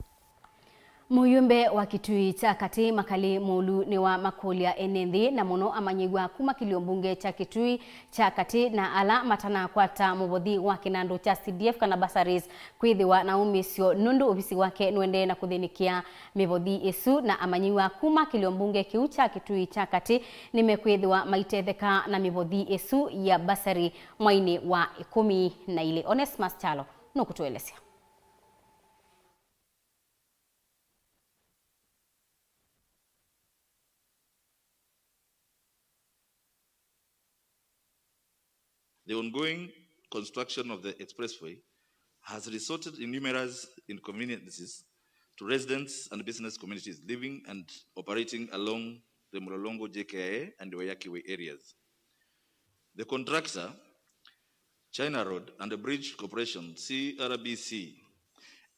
Mũyũmbe wa Kitui kya Katĩ Makali Mũulu nĩwamakũlya ene nthĩ, na mũno amanyĩw'a kuma kĩlio mbunge kya Kitui kya Katĩ na ala matanakwata mũvothi wa kĩnandũ kya C D F kana bursaries kwĩthĩwa na ũmĩsyo, nũndũ ovisi wake nũendee na kũthĩnĩkĩa mĩvothi ĩsu, na amanyĩw'a kuma kĩlio mbunge kĩu kya Kitui kya Katĩ nĩmekwĩthĩwa maitetheka na mĩvothi ĩsu ya bursary mwainĩ wa ĩkũmi na ilĩ. Onesmus Kyalo nũkũtũelesya. The ongoing construction of the expressway has resulted in numerous inconveniences to residents and business communities living and operating along the Mlolongo J K I A and Wayaki Way areas. The contractor, China Road and Bridge Corporation, C R B C,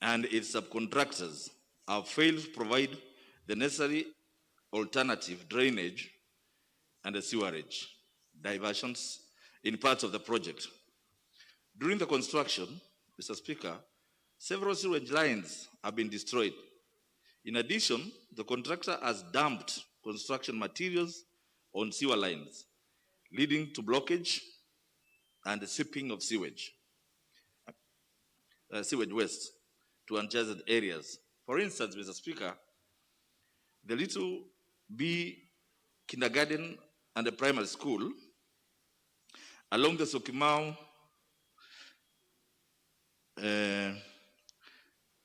and its subcontractors have failed to provide the necessary alternative drainage and the sewerage diversions in parts of the project. During the construction, Mister Speaker, several sewage lines have been destroyed. In addition, the contractor has dumped construction materials on sewer lines, leading to blockage and seeping of sewage, uh, sewage waste to adjacent areas. For instance, Mister Speaker, the Little B Kindergarten and the Primary School along the Syokimau, uh,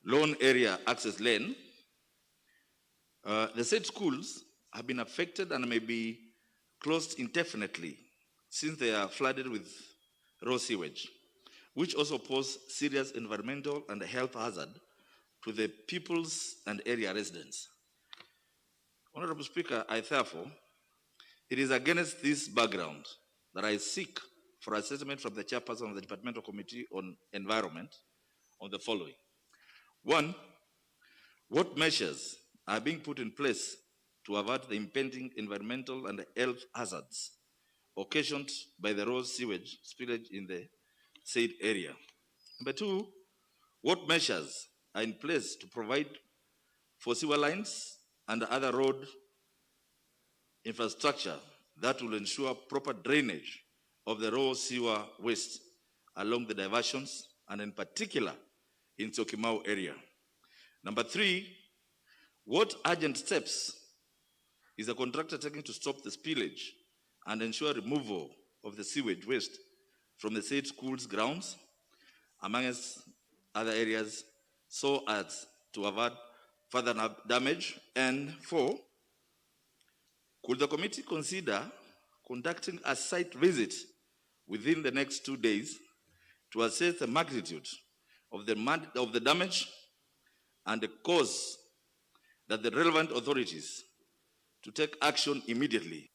Loan Area Access Lane, uh, the said schools have been affected and may be closed indefinitely since they are flooded with raw sewage, which also pose serious environmental and health hazard to the pupils and area residents. Honorable Speaker, I therefore, it is against this background that I seek for assessment from the chairperson of the Departmental Committee on Environment on the following. One, what measures are being put in place to avert the impending environmental and health hazards occasioned by the raw sewage spillage in the said area? Number two, what measures are in place to provide for sewer lines and other road infrastructure that will ensure proper drainage of the raw sewer waste along the diversions and in particular in Syokimau area? Number three, what urgent steps is the contractor taking to stop the spillage and ensure removal of the sewage waste from the said school's grounds, amongst other areas, so as to avert further na-, damage? And four, could the committee consider conducting a site visit within the next two days to assess the magnitude of the man-, of the damage and cause that the relevant authorities to take action immediately?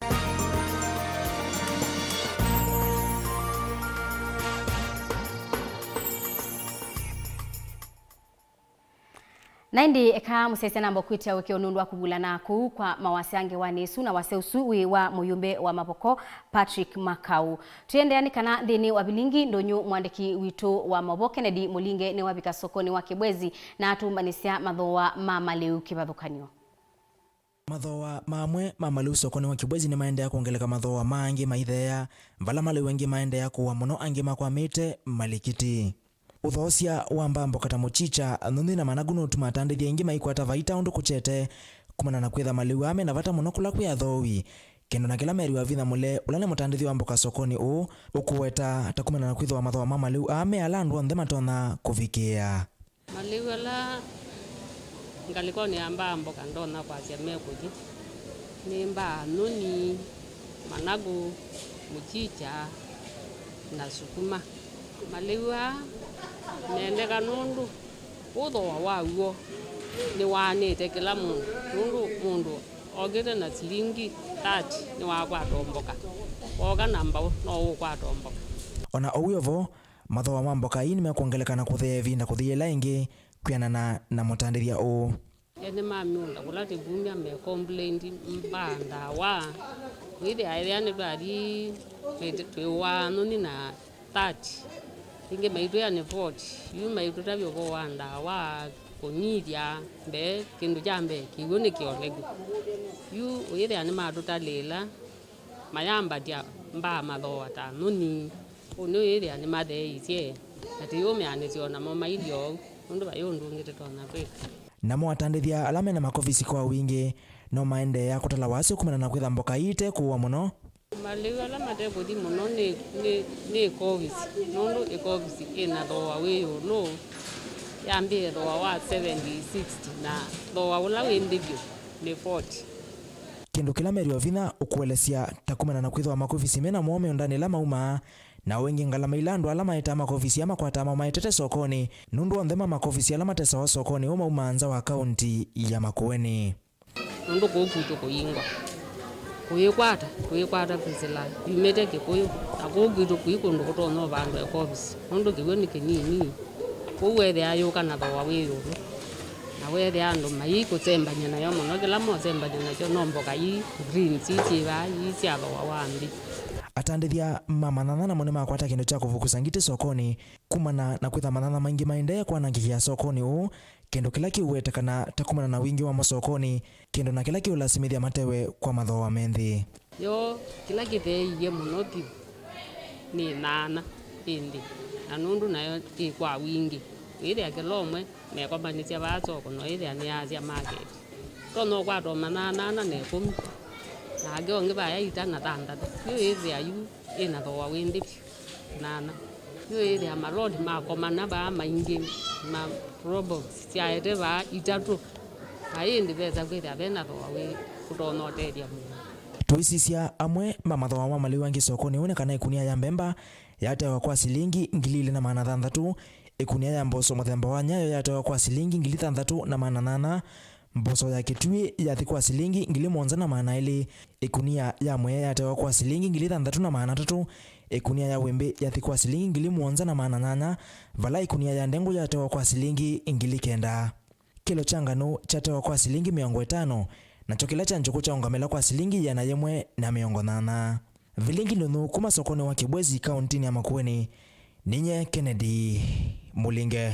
Na ĩndĩ eka mũsyaĩĩsya namba ũkwĩtya ũĩkĩĩo nũndũ wa kũvulana kũu kwa mawasya ngewanĩ ĩsu, na wasya ũsu wĩ wa mũyũmbe wa Mavoko, Patrick Makau. Tũiendeea nĩ kana nthĩnĩ wa vilingi ndũnyũ, mũandĩki witũ wa maũvoo Kennedy Mũlinge nĩwavika sokonĩ wa Kĩbwezi na atũmbanĩsya mathooa ma malĩu kĩvathũkany'o. Mathooa mamwe ma malĩu sokonĩ wa Kĩbwezi nĩmaendeea kwongeleka mathooa ma angĩ maitheea, vala malĩu angĩ maendeea kũwa mũno, angĩ makwamĩte malikiti. Ũthoosya wa mbambo kata mũkyicha, nthũnthĩ na managu nũtumaa atandĩthya aingĩ maikwata vaita ũndũ kũkyete, kumana na kwĩtha malĩu aa me na vata mũno kũla kwĩ athooi. Kĩndũ na kĩla Mary Wavinya Mũle, ũla nĩ mũtandĩthya wa mboka sokonĩ ũũ, ũkũweta ta kumana na kwĩthĩwa mathooa ma malĩu aa me ala andũ onthe matonya kũvikĩĩa. Malĩu ala Ngalĩkonĩ ya mbaa mboka ndonya kwasya mekũthi nĩ mbaa nyũni, managu, mũchicha na sukuma. Malĩu aa mendeka nũndũ ũthooa waw'o nĩwaanĩte kĩla mũndũ, nũndũ mũndũ okĩte na silingi thirty nĩwakwata mboka, wooka na mbaũ no ũkwata mboka. O na ũu wĩ o vo, mathooa ma mboka ii nĩmekwongeleka na kũthea ĩvinda kũthi yĩla ĩngĩ, kwĩanana na mũtandĩthya ũũ. Ene ma mĩũnda kũla tũvumya me complained mbaa ndawa, wĩthĩa ethĩa nĩtwathi twĩũaa nyũni na thirty, ĩngĩ maitwĩa nĩ forty. Yu maitũtavya ũvoo wa ndawa, kũnyithya mbee, kĩndũ kya mbee kĩw'ũ nĩ kĩoneku. Yu ũyĩthĩa nĩmatũtalĩĩla mayambatya mbaa mathooa ta nyũni. Ũnĩ ũyĩthĩa nĩmatheeisye, na tũyũmĩanĩsya o namo mailyĩ oou, nũndũ vai ũndũ ũngĩ tũtonya kwĩka. Namo atandĩthya ala mena makovisi kwa wingĩ no maendeea kũtala wasyo kumana na kwĩtha mboka ii ite kũũa mũno. Malĩu ala mate kũthi mũno nĩ, nĩ, nĩ ĩkovisi, nũndũ ĩkovisi ĩna thooa wĩ ĩũlũ, yambĩĩe thooa wa seventy, sixty, na thooa ũla wĩ nthĩ vyũ nĩ forty. Kĩndũ kĩla Mary Ovinya ũkũelesya ta kumana na kwĩthĩwa makovisi mena moo mĩũndanĩ ĩla maumaa, na o ĩngĩ ngalama ila andũ ala maetaa makovisi aa makwataa mamaetete sokonĩ, nũndũ onthe ma makovisi ala matesawa sokonĩ ũũ maumaa nza wa kaunti ya Makueni. Nũndũ kũu kwitũ kũyingwa, kũyĩkwata, kũyĩkwata vĩsĩla yumĩte Kĩkũyũ, na kũu kwitũ kũi kũndũ kũtonya ũvandwa ĩkovisi, nũndũ kĩw'ũ nĩ kĩnini. Kwoou weethĩa yũka na thooa wĩ ĩũlũ, na weethĩa andũ mayĩikũsembany'a nayo mũno, kĩla mosembany'a nakyo no mboka ii greens, ii syĩ vaa, ii sya thooa wa nthĩ. Atandĩthya ma manyanya namo nĩmakwata kĩndũ kya kũvukusa ngitĩ sokonĩ kumana na kwĩtha manyanya maingĩ maendee kwanangĩkĩa sokonĩ ũũ, kĩndũ kĩla kĩũwetekana ta kumana na wingĩ wamo sokonĩ, kĩndũ na kĩla kĩũlasimĩthya matewe kwa mathooa me nthĩ. Yo, kĩla kĩtheeie mũno vyũ nĩ nyanya ĩ nthĩ, na nũndũ nayo ĩ kwa wingĩ, wĩthĩa kĩla ũmwe mekomanĩsya vaa soko, no ĩthĩa nĩyasya market. Tonya ũkwata o manyanya nana na ĩkũmi, nake ũngĩ vaya ita na thanthatũ. Yu ĩthĩa yu ĩna thooa wĩ nthĩ vyũ. Nana. Yu ĩthĩa maloli makomana vaa maingĩ, ma probox syaete vaa itatũ. Na ĩndĩ vesa kwĩthĩa vena thooa wĩ kũtonya ũtethya mũndũ. Tũisisya amwe ma mathooa ma malĩu angĩ sokonĩ ũũ nĩ kana ĩkunia ya mbemba yatewa kwa silingi ngili ilĩ na maana thanthatũ, ĩkunia ya mboso mũthemba wa nyayo yatewa kwa silingi ngili thanthatũ na maana nana, mboso ya kĩtuĩ yathi kwa silingi ngili mũonza na maana elĩ, ĩkunia ya mwea yatewa kwa silingi ngili thanthatũ na maana atatũ, ĩkunia ya wĩmbĩ yathi kwa silingi ngili mũonza na maana nyanya, vala ĩkunia ya ndengũ yatewa kwa silingi ngili kenda. Kĩlo kya nganũ kyatewa kwa silingi mĩongo ĩtano, nakyo kĩla kya njũkũ kyaũngamĩla kwa silingi ĩana yĩmwe na mĩongo nyanya. Vilingi nũthũ kuma sokonĩ wa Kĩbwezi kaũntĩnĩ ya Makueni, ninyie Kennedy Mũlinge.